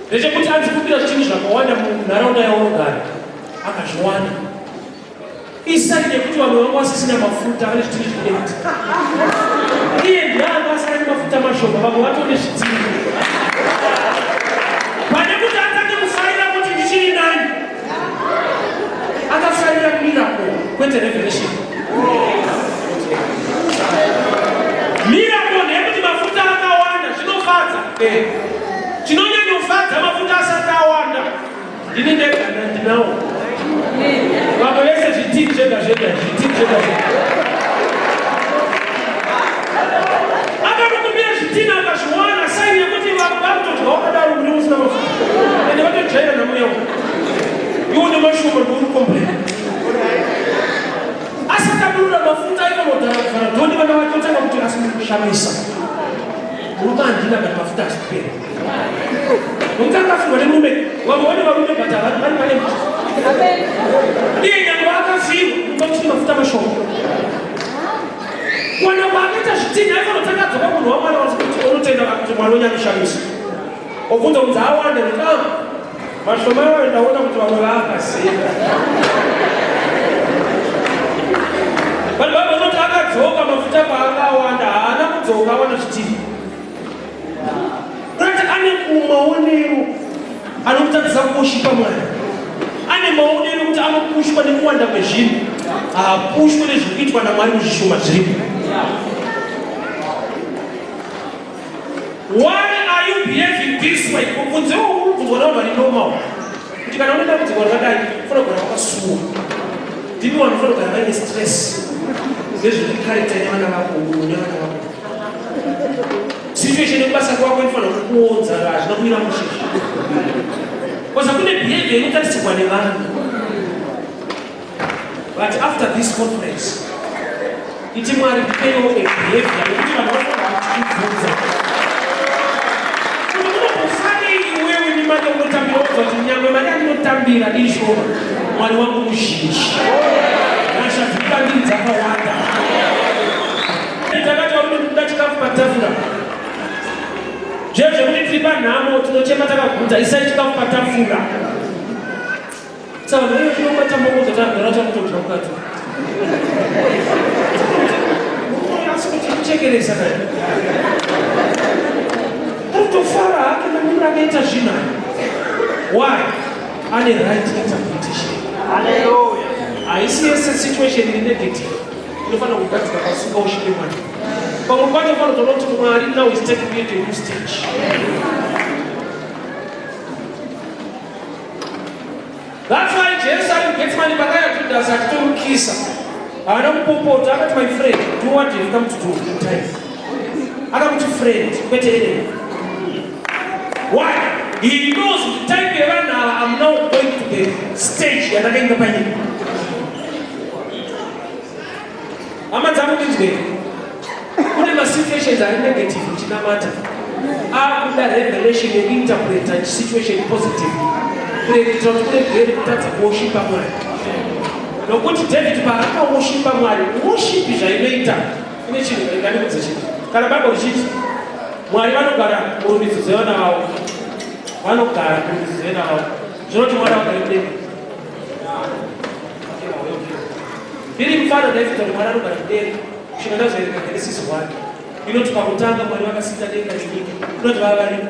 ndechekuti anzi kumbira zvitini zvakawanda munharaunda yaunogara akazviwana. Isai nekuti vamwe vanga vasisina mafuta vane zvitini zviri iye ndiye anga asina nemafuta mashoma, vamwe vatone zvitini. Pane kuti atange kufarira kuti ndichiri nani, akafarira miracle kwete revelation. Miracle ndeyekuti mafuta akawanda zvinofadza. Chinonyanyofadza mafuta asati awanda. Ndini ndega ndinawo. Vamwe vese zvitini zvega zvega, zvitini zvega zvega. Akatokumbira zvitini akazviwana, saini yekuti vamwe varikutodya wakadaro mune usina mafuta. Ende vatojaira nhamo yavo. Iwe une mashoma ndiuri complain. Asati adurura mafuta aifanodhara kuvhara dhoni vana vake otanga kuti asi mukushamisa. Murume handina but mafuta asi kupera. Nokuti akafirwa nemurume, vamwe vane varume but havani vari pane iye nyange akafirwa mumba muchine mafuta mashoma. Mwana waakaita zvitini aifanotanga adzoka munhu wamwana kuti unotenda kuti mwana unyamishamisa. Obvunza kunzi awanda kuti ah mashoma iwayo ndaona kuti vamwe vaakasiya. Vanhu vamwe vanoti akadzoka mafuta paakawanda, haana kudzoka awana zvitini. Unoti ane maonero anokutadzisa kuoshipa Mwari. Ane maonero ekuti anopushwa nekuwanda kwezvinhu, haapushwe nezviri kuitwa naMwari muzvishoma zviripo. Why are you behaving this way? Mubvunzo iwowo unobvunzwa navanhu vari normal. Kuti kana une dambudziko rakadai, unofanira kugara wakasuwa. Ndimi vanhu vanofanira kugara vaine stress nezvekukarita nevana vako, nevana vako. Situation yekubasa kwako inofanira kukuodza, hazvina kumira mushe. Koza kune behavior inotarisirwa nevanhu. But after this conference, iti Mwari ndipeiwo a behavior yekuti vanhu vanofanira kuchibvunza. Kuti unombofarei iwewe nemari yaunotambira wodza kuti nyangwe mari yandinotambira iri shoma, Mwari wangu muzhinji. Nyasha dziri pandiri dzakawanda. Takati varume tinoda chikafu patafura. Zviya zvekuti tiri panhamo tinochema takaguta, isai chikafu patafura. Saka vanhu tinobata maoko tatagara takutodya mukati. Asi kuti kuchekeresa kai. Arikutofara hake mamiriro akaita zvinhu aya. Why? Ane right interpretation.
Hallelujah.
Haisi yese situation iri negative inofanira kugadzika pasinga ushipe Mwari. Pamwe pacho panotoona kuti Mwari now is taking me to a new stage. That's why Jesu ari muGetsemane pakaya Judas achitomukisa. Haana kupopota, akati my friend, do what you've come to do in time. Akamuti friend, kwete enemy. Why? He knows the type yevanhu ava, I'm now going to the stage yandakainga panyika. Hama dzangu ndinzwei. Kune masituations ari negative uchinamata. Akuda revelation yekuinterpreta situation positive. Kuitira kuti kuregere kutadza kuwoshipa Mwari. Nokuti David paakawoshipa Mwari, worship zvainoita ine chinhu ngandiudze chinhu. Kana Bible richiti Mwari vanogara murumbidzo dzevana vavo. Vanogara murumbidzo dzevana vavo. Zvinoti Mwari vagare mudenga. Ndiri mufana ndaifunga kuti Mwari anogara mudenga kusvika ndazoverenga Genesis 1 inoti pakutanga Mwari vakasika denga nenyika. Inoti vava variko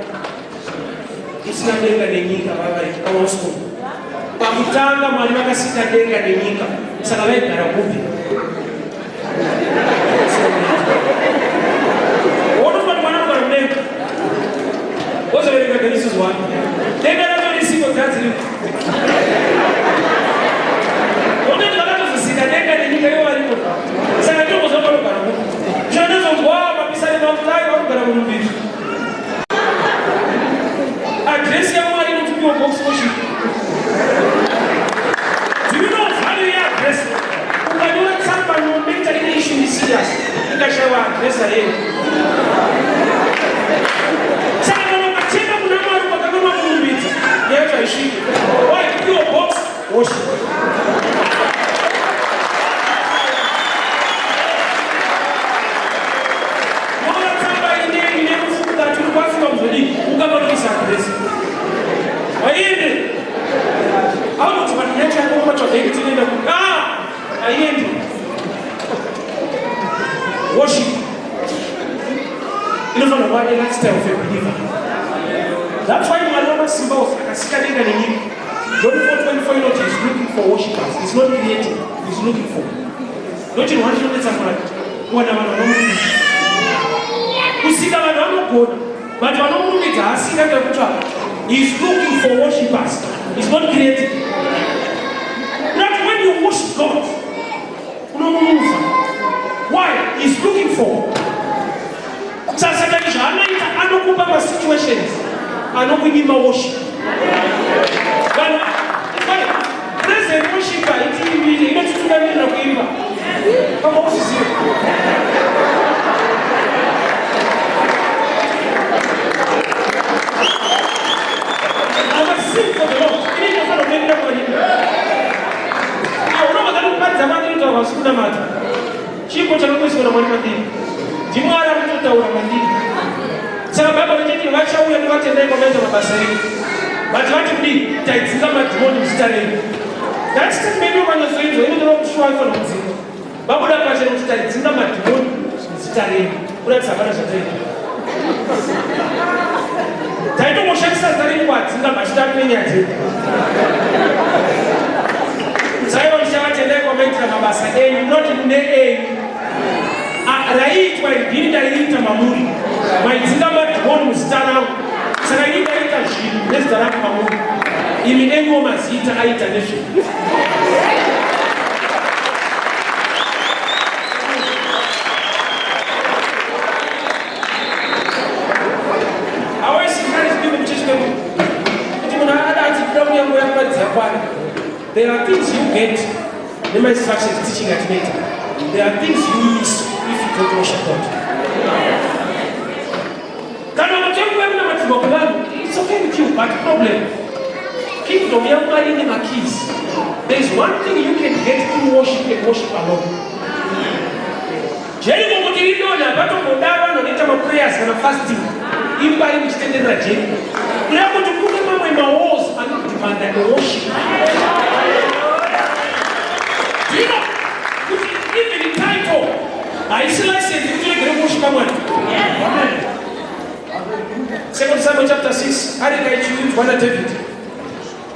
isina denga nenyika vava variko pamausiku. Pakutanga Mwari vakasika denga nenyika, saka vaigara kupi? Wonofunga kuti Mwari anogara mudenga, wozoverenga Genesis 1 denga racho risiko dzadziriko Unoti vakatozosika denga nenyika ivo variko. Saka ndinombozwa vanogara kupi. Zvino ndozonzwa mapisarema akuti ai vanogara murumbidzo. Address yaMwari inoti P.O. Box Worship. Do you know value yeaddress? Ukanyora tsamba no matter ine issue iri serious. Saka kana ukachema kuna Mwari ukakanganwa kurumbidza, nyaya yacho haisviki. Why? P.O. Box, worship. Nyora tsamba ine ine rufu mukati uri kwafika kuzodii ukanotoisa adresi. Haiendi. Haunoti vanhu yacho yakaoma tsvaga yekuti inoenda ku ah haiendi. Worship inofanira kuva a lifestyle of a believer. That's why Mwari wamasimba ose akasika denga nenyika. John 4:24 inoti he's looking for worshipers. He's not creating, he's looking for. Ndochinhu wani chinonetsa Mwari kuwana vanhu vanomurumbidza. Kusika vanhu vanogona, but vanomurumbidza haasika ngekutsvaka. He's looking for worshipers. He's not creating. Not when you worship God, unomumuvha. Why? He's looking for. Saka Satani zvaanoita anokupa masituations anokunyima worship. Vanhu why? Praise and worship haitiimbire inotitungamirira kuimba. Kama uzvizive. I must sing for the Lord. Ini ndinofanira kuimbira Mwari. Ah, unobva kuparidza kwandiri kutaura usiku namata. Chipo chakangoiswa naMwari mandiri. NdiMwari ari kutotaura mandiri. Saka Bhaibheri richiti vachauya ndivatendai kwamaita mabasa enyu. But vati kudii? Taidzinga madhimoni muzita renyu. That statement yokanyatsoinzwa inotora kuti shuwa aifanira kudzinga. Vabuda pachena kuti taidzinga madhimoni muzita renyu. Kuratidza hapana zvataita. Taitongoshandisa zita renyu kuadzinga but tari nenyaya dzedu. Zaiwa ndichavatendai kwamaitira mabasa enyu not mune enyu. Ah, raiitwa iri ndini ndaiita mamuri. Maidzinga madhimoni muzita rangu. Saka ini ndaiita zvinhu nezita rangu mamuri. Imi enyuwo mazita aita nezvinhu. I always encourage people muchechi medu kuti munhu akada ati kuda kuuya nguva yakuparidza yakwana. There are things you get nema-instructions teaching atinoita. There are things you miss if you don't worship God. Kana mutengo wekunamatirwa kwevanhu, it's okay with you, but problem, kingdom yaMwari ine makeys. There is one thing you can get through worship and worship alone. Jeriko kuti ridonhe hapatomboda vanhu vanoita maprayers kana fasting. Imbai muchitenderera Jeriko. Kureva kuti kune mamwe mawalls anodemanda a worship. Do you know kuti even title haisi license kuti uregere kuworshipa Mwari. Second Samuel chapter 6 areka ichiudzwa naDavid.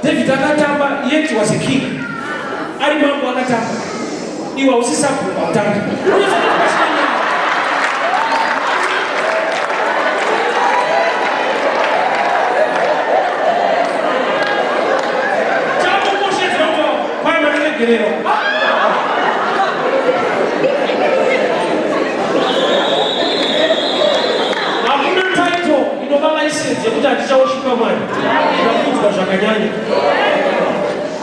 David akatamba yet was a king. Ari mambo akatamba. Iwe hausi sabhuku hautambi. Unofanira pasina nyaya. Chakukoshedzera kuti kwai maregerero. Hakuna title inopa license yekuti hatichawoshipa Mwari. Zvakudzwa zvakanyanya.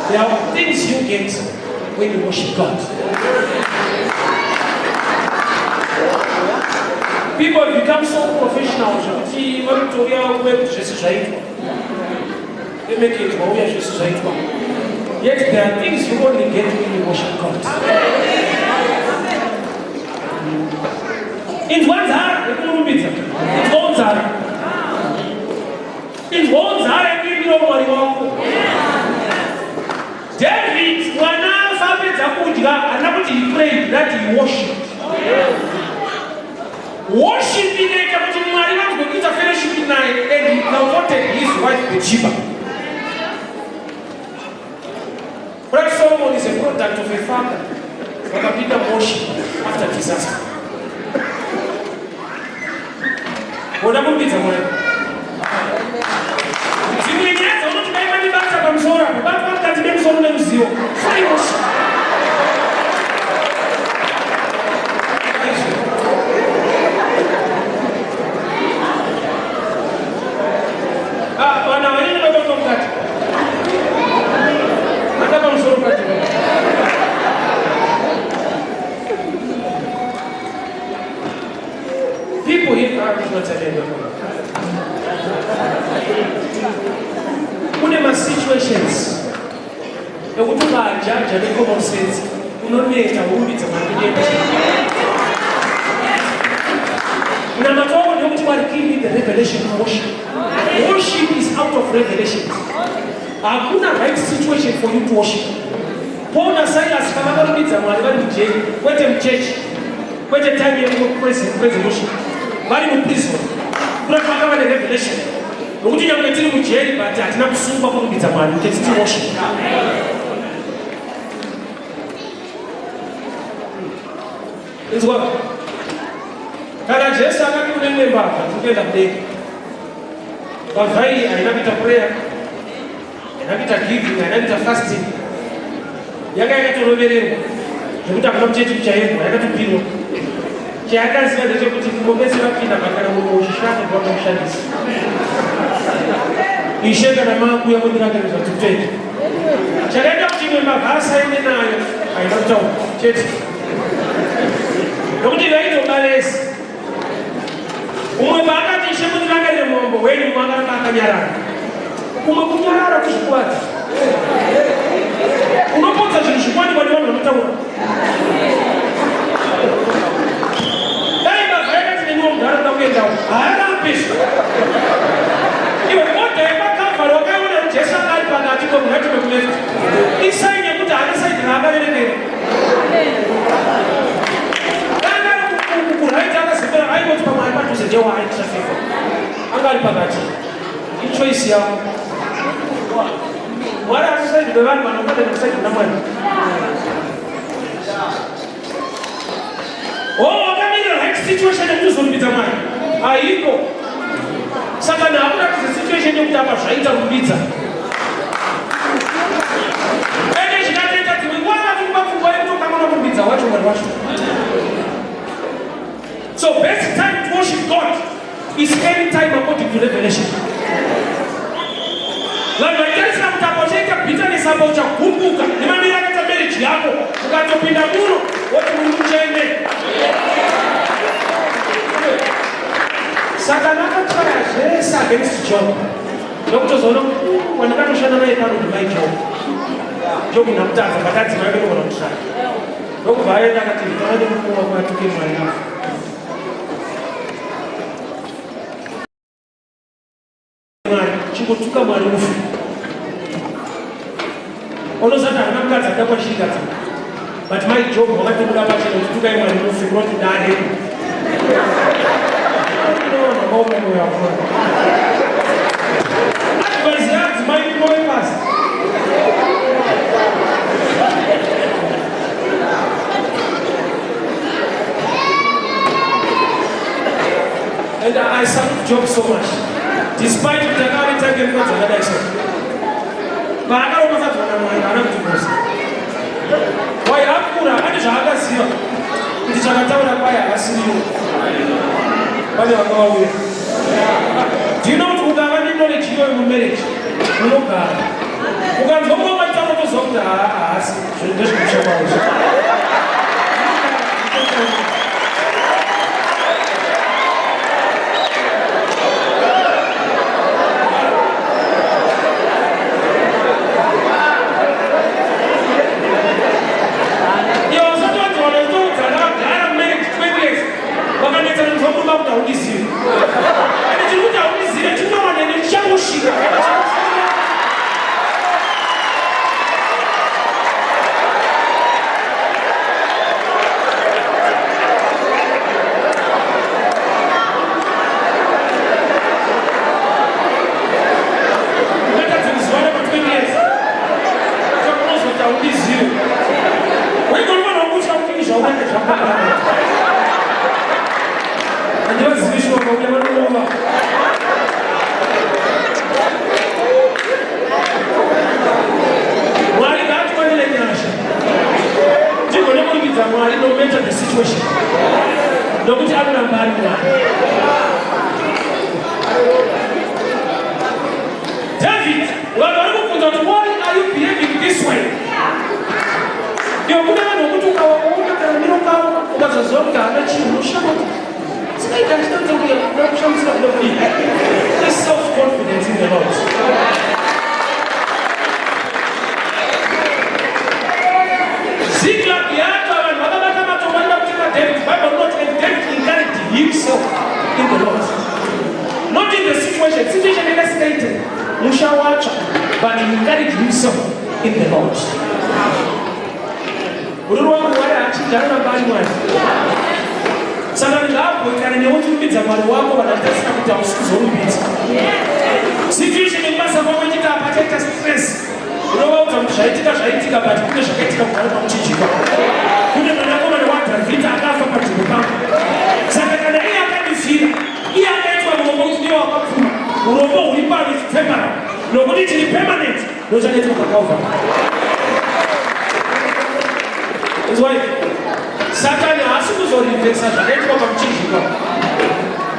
There are things you get when you worship God. People have become so professional zvekuti vanotouya nguva yekuti zvese zvaitwa. Emeketi vauya zvese zvaitwa. Yet there are things you only get when you worship God. Inzwa nzara yekumurumbidza. Inzwawo nzara. Inzwawo nzara yekuimbira Mwari wako. David mwana afa apedza kudya haana kuti he prayed that he worshipped. Worship inoita kuti Mwari vanzwe kuita fellowship naye and he comforted his wife Bathsheba. Black Solomon is a product of a father vakapinda worship after disaster. Wona kurumbidza Mwari. Dzimwe nyaya dzaunoti dai mandibata pamusoro apa, batwa mukati memusoro neruzivo. Free worship. Ah, vana vanene vabatwa mukati. Hata pamusoro mukati. People here are not. Kune masituations ekuti ukajaja necommon sense, unoneta urumbidza Mwari kudenga. Munamato wako ndewekuti, "Mwari, give me the revelation of worship." Worship is out of revelation. Hakuna right situation for you to worship. Paul naSilas pavakarumbidza Mwari vari mujeri, kwete muchechi, kwete time yepraise worship, vari muprison, kuna vakava nerevelation nokuti nyange tiri mujeri, but hatina kusungwa kurumbidza Mwari kuti titi worship. Inzwa, kana Jesu akati kune imwe mbavha, "Tiri kuenda kudenga," mbavha iyi haina kuita prayer, haina kuita giving, haina kuita fasting. Yanga yakatorovererwa zvekuti hakuna muchechi kuchaendwa, yakatopirwa. Chayakaziva ndechekuti kumomese vapinda pakana munhu uchishanda ndowakamushandisa. "Ishe, kana makuya mundirangaridza kuti kutoenda." Chakaita kuti imwe mbavha asaende nayo haina kutaura chete, nokuti vaitobalesi. Umwe paakati, "Ishe, mundirangarire muumambo hwenyu," mumwe akaramba akanyarara. Kumwe kunyarara kuzvikuvadza, unopodza zvinhu zvikuwanikwa nevanhu vanotaura. Dai mbavha yakati, "Neniwo munharaunda kuendawo," haarambizvo. Iwe, order yepakavhari wakaiona? Jesu anga ari pakati, kumuright, mekuleft, isign yekuti haana side raakarerekera. Anga ari kuright akazembera, aingoti pamwe ari padhuze ndewaaitrafika. Anga ari pakati, ichoice yavo. Mwari asi side kwevanhu vanofanira kuside namwari. Oh, wakamirira right situation yekuti uzorumbidza Mwari haiko. Saka naakuratidza situation yekuti apa zvaita rumbidza. Ende zvikatoita dzimwe nguva akatokupa pfungwa yekutokanganwa kurumbidza wacho Mwari wacho. So best time to worship God is any time according to revelation. Vanhu vaitarisira kuti apa uchaita bitterness, apa uchagumbuka nemamiri akaita marriage yako, ukatopinda muno woti, "Muri muchene." Saka nakatraya zvese against Job, nokutozoona kuti wandakatoshanda naye pano ndimai Job. Job ndakutadza, but adzimai kunogona kutraya. Ndokubva aenda akati, "Taura nemurume wako atuke Mwari afa." Mwari, chingotuka Mwari ufe. Unozati hakuna mukadzi ada kwachirikadzi, but mai Job wakatobuda pachena kuti, "Tukai Mwari mufe," kunoti dare vakaoma moyo wako. Advice yaadzimai kunove pasi. And I salute Job so much. Despite kuti akave tange mukadzi wakadai so. Paakaropafadzwa naMwari, haana kutivosa. Wai akura, ane zvaakaziva kuti chakataura kwai havasiriwo. Pane vanga vauya. Do you know kuti ukava neknowledge iyoyo mumarriage, unogara. Ukanzwa mumwe mataura, unoziva kuti haasi ndezvekumusha kwavo. Iwe usati wanzwa vachitoudza vakagara marriage 20 years, vakanetsana kunzwa murume akuti, "Haundizivi." Ende chiri kuti haundizive chinowana nechichangosvika. Ungatadza kuzivana pa 20 years, chakunozoti haundizivi. Waigonifanira kutya kuti izvaukaita zvakanaka. Handivazivi shuwa, vauya vanorova. Mwari ngaatiwanire nyasha tigone kurumbidza Mwari no matter the situation, nokuti anoramba ari Mwari. David, vanhu vari kubvunza kuti, "Why are you behaving this way?" Iwe, kune vanhu vokuti ukawaona karamiro kavo, ukazoziva kuti haana chinhu, unoshama kuti saka David achitadza kuya kuda kushamisira kuda kudii? This self confidence in the Lord. Ziklag yacho vanhu vakabata matombo aida kutema David. Bible rinoti and David encouraged himself in the Lord. Not in the situation. Situation yakasingaite musha wacho, but he encouraged himself in the Lord. Ururu wangu Mwari haachinji anoramba ari Mwari. Saka ngaabhoikane newe uchirumbidza Mwari wako vanhu vachitasina kuti hausi kuzorumbidza. Situation yekubasa kwako ichiti apa chaita stress. Unovaudza kuti zvaitika zvaitika but kune zvakaitika kugara pamuchinjikwa. Kune mwanakomana waDhavhidha akafa panzvimbo pangu. Saka kana iye akandifira, iye akaitwa murombo kuti ndiye wakapfuma. Urombo huri pano is temporary. Nokuti chiri permanent ndochakaitwa paCalvary. Inzwai, Satani haasi kuzorivhesa zvakaitwa pamuchinjikwa.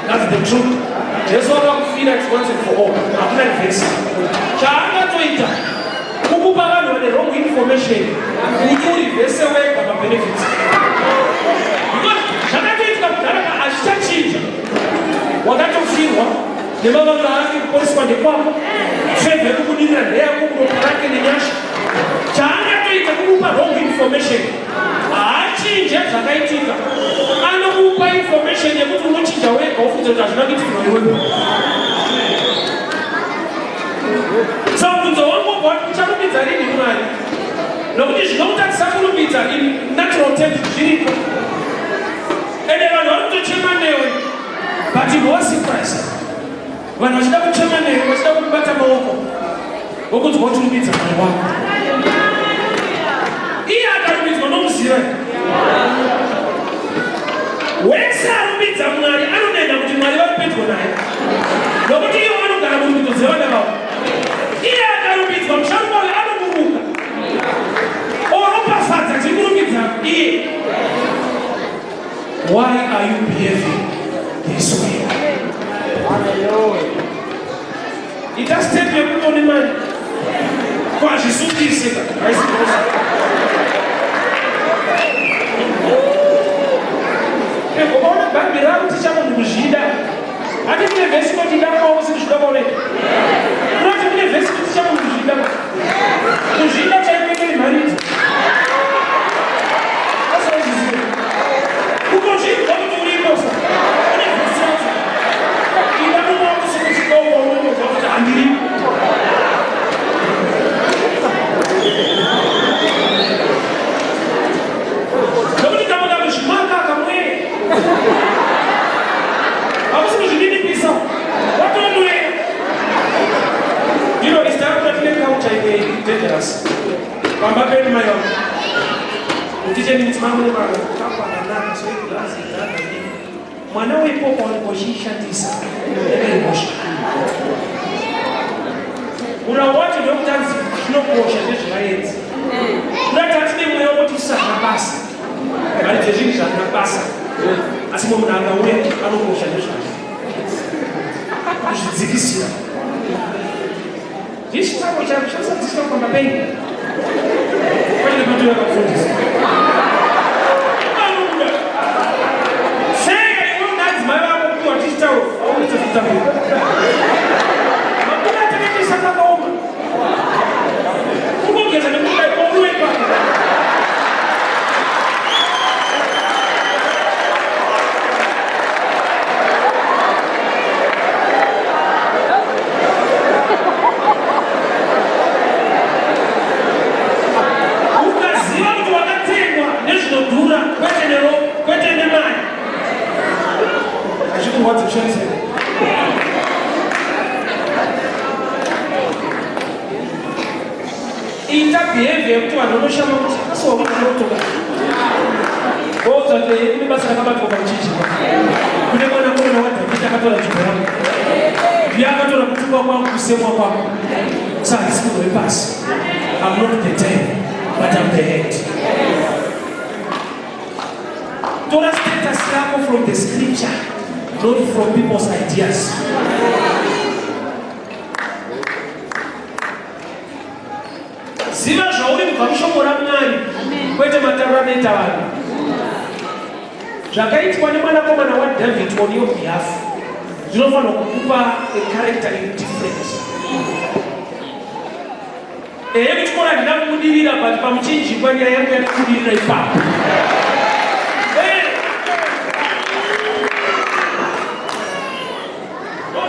That's the truth. Jesu akakufira it's once and for all. Hakuna reverse. Chaangatoita kukupa vanhu vane wrong information kuti urivhese wega mabenefits. Because zvakatoitika kudhara hazvichachinja. Wakatofirwa nemavanga ake kuporeswa ndekwako. Fevha yekubudirira ndeyako kuropa rake nenyasha. Chaangatoita kukupa wrong information haachinje zvakaitika anokupa information yekuti unochinja wega wofunza kuti hazvina kuitikirwa iwewe so mubvunzo wangu wobva wati ucharumbidza rini Mwari nokuti zvinokutadzisa kurumbidza in natural terms zviriko ende vanhu vari kutochema newe but vosurprise vanhu vachida kuchema newe vachida kukubata maoko vokunzwa uchirumbidza Mwari wako iye akarumbidzwa nomuziva wese arumbidza Mwari anonenda kuti Mwari vari pedyo naye nokuti ivo vanogara murumbidzo dzevana vavo iye akarumbidzwa musharukwa uyo anoburuka oropafadza tiri kurumbidza iye. Why are you behaving this way? Ita step yekuti une mari kwazvisungise haisi mhosva. Ukaona bhambi rako ticha munhu kuzvida hati kune vhesi inoti ida kwavo usiri zvida kwaunenge unoti kune vhesi kuti ticha munhu kuzvida kuzvida chaiko inei mharidzo asaizviziva kutozvinzwa kuti uripo sa une vhesi yacho ida mumwe wako sekuchidoko unongonzwa kuti handiripo. Nokuti kamwe kamuzvimaka kamweya hakusi kuzvininipisa watomweya. You know, it's time that tine culture imwe iri dangerous. Pamba pedu mai vangu muticheni mudzimai mune makapu akanaka so iglazi igada mwana weikoko wanenge uchiishandisa inenge mhosva. Murau wacho ndewekuti anzi zvinokosha ndezvevaenzi. Kurati hatine mweya wekuti usana basa mari dzezvinhu zvana basa asi mumwe munhu akauya anokosha ndezvake kuzvidzikisira ndichitako chako chasadziswa pamba penyu kwachine pato yakafundisa anobuda seka iwe unadzimai vako kupiwa tichitauro aunotokutabura mabuda atakatisa kakaoma kungogeza nekudai komurume ipapo. Ukaziva kuti wakatengwa nezvinodhura kwete nero kwete nemari hazvikurwadzi kushandisa. Ita behavior yekuti vanhu vanoshama kuti asi wakunotoka voudza kuti kune basa rakabatwa pamuchinjikwa kune mwanakomana waDhavhidhi akatora nzvimbo yangu ndiye akatora kutukwa kwangu kusemwa kwangu sa handisi munhu wepasi. I'm not the tail but I'm the head. Tora status yako from the scripture, not from people's ideas. Ziva zvauri kubva mushoko raMwari, kwete matauro anoita vanhu. Zvakaitwa nemwanakomana waDavid on your behalf zvinofanirwa kukupa a character in different. Ehe, kuchikoro handina kubudirira, but pamuchinjikwa nyaya yangu yakabudirira ipapo.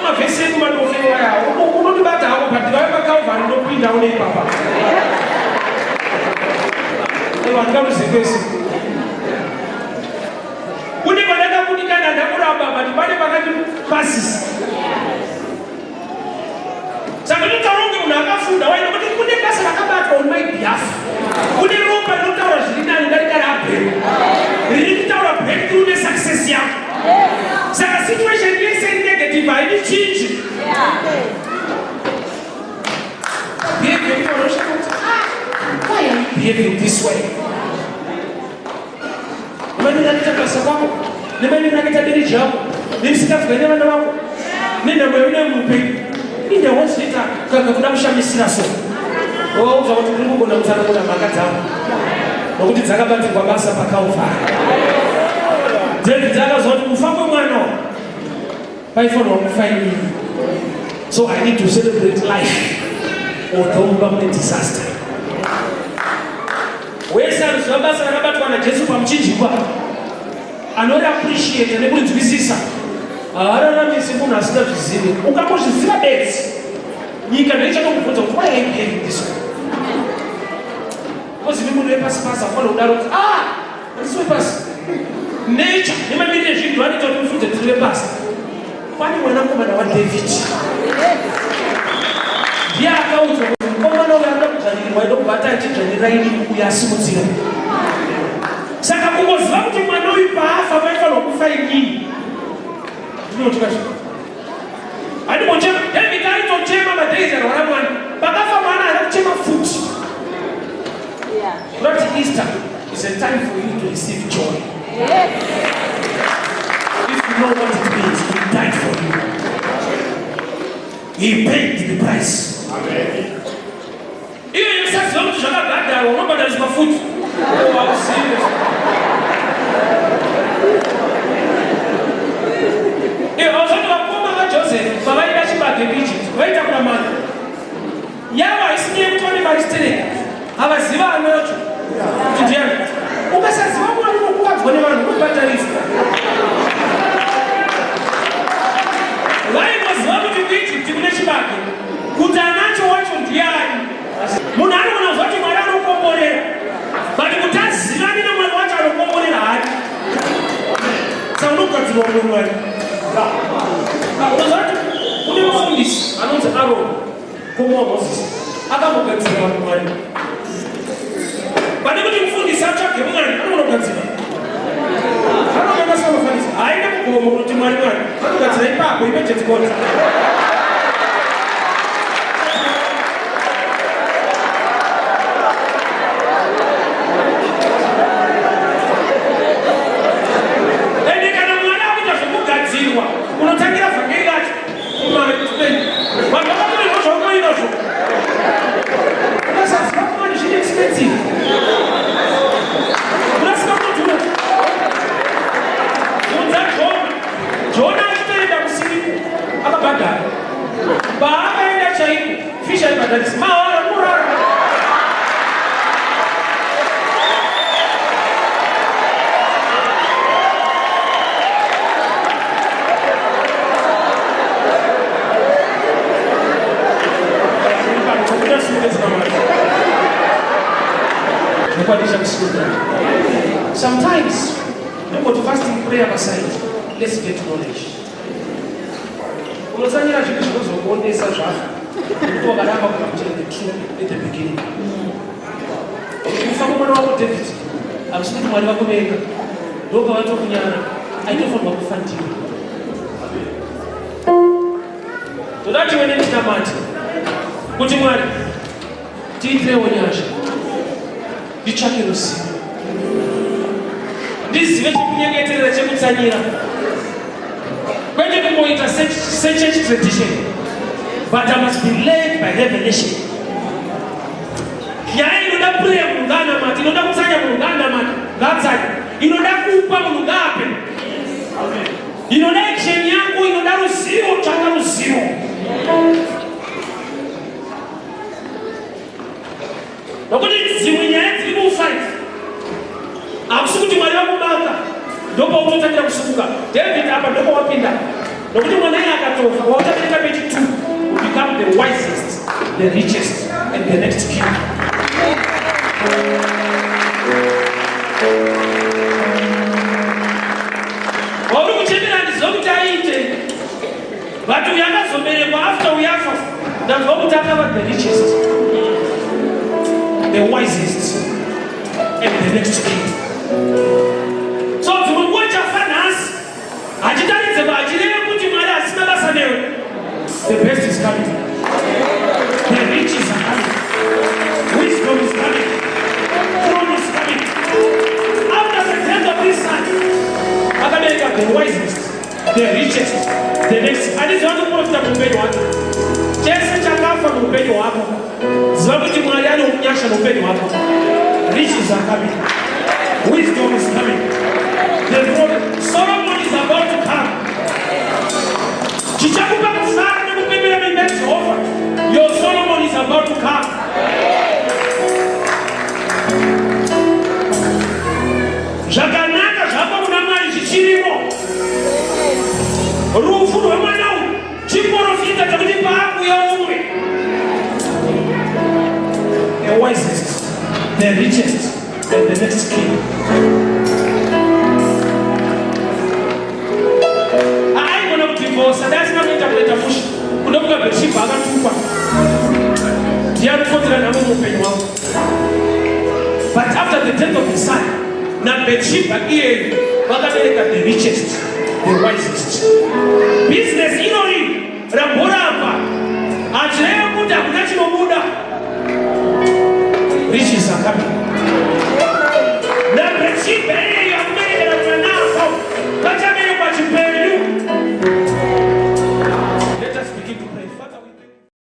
Mavhesi edu vanofewa yawo unondibata hako, but vaya paCalvary ndopinda une ipapa. Vandikaruzikwese kune pandakabudikana ndakuramba, but pane pakandipasisa. Saka ndinotaura kunge munhu akafunda waina kuti kune basa rakabatwa on my behalf. Kune ropa rinotaura zviri nani darika raAbheri, riri kutaura breakthrough nesuccess yako. Saka situation yese negative haidi chinji. Behavior yekuti vanoshaka kuti, "Ah, why are you behaving this way?" Nemamiriro akaita basa kwako, nemamiriro akaita marriage yako, nemisikadzwa nevana vako, nenhamo yaune muupenyu, inde wozoita kaka kuda kushamisira. So waudza kuti ndiri kugona kutsanangura mhaka dzangu nokuti dzakabatirwa basa paCalvary. David akaziva kuti kufa kwemwana paifanirwa kufa inini, so I need to celebrate life although mumba mune disaster. Wese anoziva basa rakabatwa naJesu pamuchinjikwa, anoriappreciata nekurinzwisisa, haararamisi munhu asina zvizivi. Ukangozviziva bedzi, nyika ndoichatokubvunza kuti, "Why are you behaving this way?" Ozivi munhu wepasi pasi afanira kudaro kuti, "Ah, handisi wepasi." Nature nemamiriro ezvinhu anoita kuti mufudze tiri vepasi. Pane mwanakomana waDavid, ndiye akaudzwa kuti mukomana uyo anoda kudzvanyirirwa, ndokubva ati achidzvanyirira inini uyo asimudzira. Saka kungoziva kuti mwana uyu paafa paifanirwa kufa inini, ndinotya zvo handimbochema. David aitochema madays arwara mwana. Pakafa mwana haana kuchema futi. Not Easter is a time for you to receive joy. If you know what it means, he died for you. He paid the price. Iyo yemusaziva kuti zvakabhadharwa, unobhadhariswa futi. Oh, I'm serious. Iyo hauzoti vakoma vaJoseph pavaida chibage kuEgypt vaitakura mari yavo, haisi nyaya yekuti vane mari stereka, havaziva anacho kuti ndiani. Ukasaziva Mwari unokuvadzwa nevanhu, unobhadhariswa. Vaingoziva kuti kuEgypt kune chibage, kuti anacho wacho ndiani. Munhu anogona kuziva kuti Mwari anokomborera, but kuti azivane naMwari wacho anokomborera hake, saka unogadzirwa mumwe Mwari. Unoziva kuti kune mufundisi anonzi Aron, mukoma waMozisi, akambogadzira vanhu Mwari. Pane kuti mufundisi atsvage Mwari, anonogadzira, anonanasa mafanisi, haine mugomo kuti Mwari, Mwari anogadzira ipapo, emergency code. Ende kana Mwari akuita zvekugadzirwa, unotangira vhangeri racho vanhu vakatorerwa zvaunoinazvo. Ukasaziva Mwari zviri expensive, unasika kutodhura. Unza Jona, Jona achitoenda kusiriku akabhadhara. Paakaenda chaiko fish aibhadharisi mahara, unorara. Chokwadi chakusimudzira. Sometimes ndongoti fasting, prayer paside, let's get knowledge. Unotsanyira zvinhu zvinozokuondesa zvafa nekuti wakaramba kugamuchira the truth at the beginning. Kufa kwemwana wako David hakusi kuti Mwari vakuvenga, ndopavatokunyara, aitofanirwa kufa ndiwe. Toda tiwe netinamati kuti Mwari tiitirewo nyasha, nditsvake ruzivo, ndizive chekunyengeterera, chekutsanyira, kwete kungoita sechurch tradition, but I must be led by revelation. Nyaya inoda prayer, munhu ngaanamati. Inoda kutsanya, munhu ngaanamati, ngaatsanye. Inoda kupa munhu ngaape. Inoda action yako, inoda ruzivo, tsvaka ruzivo. Nokuti dzimwe nyaya dziri kufa idzi, hakusi kuti Mwari vakubata ndopautotangira kusimuka. David apa ndopawapinda, nokuti mwana iye akatofa, wauchabereka pechi 2 will become the wisest, the richest and the next king. Wauri kuchemera handiziva kuti aite, but uyu akazoberekwa after uyafa, ndanzwa kuti akava the richest, the wisest and the next king. So dzimwe nguva chafa nhasi hachitaridze, hachireve kuti Mwari asina basa newe. The best is coming, the riches are coming, wisdom is coming, throne is coming. After the death of this son, akabereka the wisest, the richest, the next. Handiziva kuprofita muupenyu hwake. Chese chakafa muupenyu hwako, ziva kuti Mwari ane unyasha muupenyu hwako. Riches are coming, wisdom is coming, the throne. Solomon is about to come. Chichakupa kufara nekupembera muimba yaJehovha. Your Solomon is about to come. Zvakanaka zvako kuna Mwari zvichirimo. Rufu rwemwana uyu chiprofita chekuti paakuya umwe, the wisest, the richest and the next king. Aigona kudhivhosa dai asina kuita kuita musha. Kunomuka Bhetshibha akatukwa, ndiye anokonzera nhamo muupenyu hwako. But after the death of the son naBhetshibha iyeyu, vakabereka the richest, the wisest. Business irori ramboramba, hachireve kuti hakuna chinobuda. Riches are coming.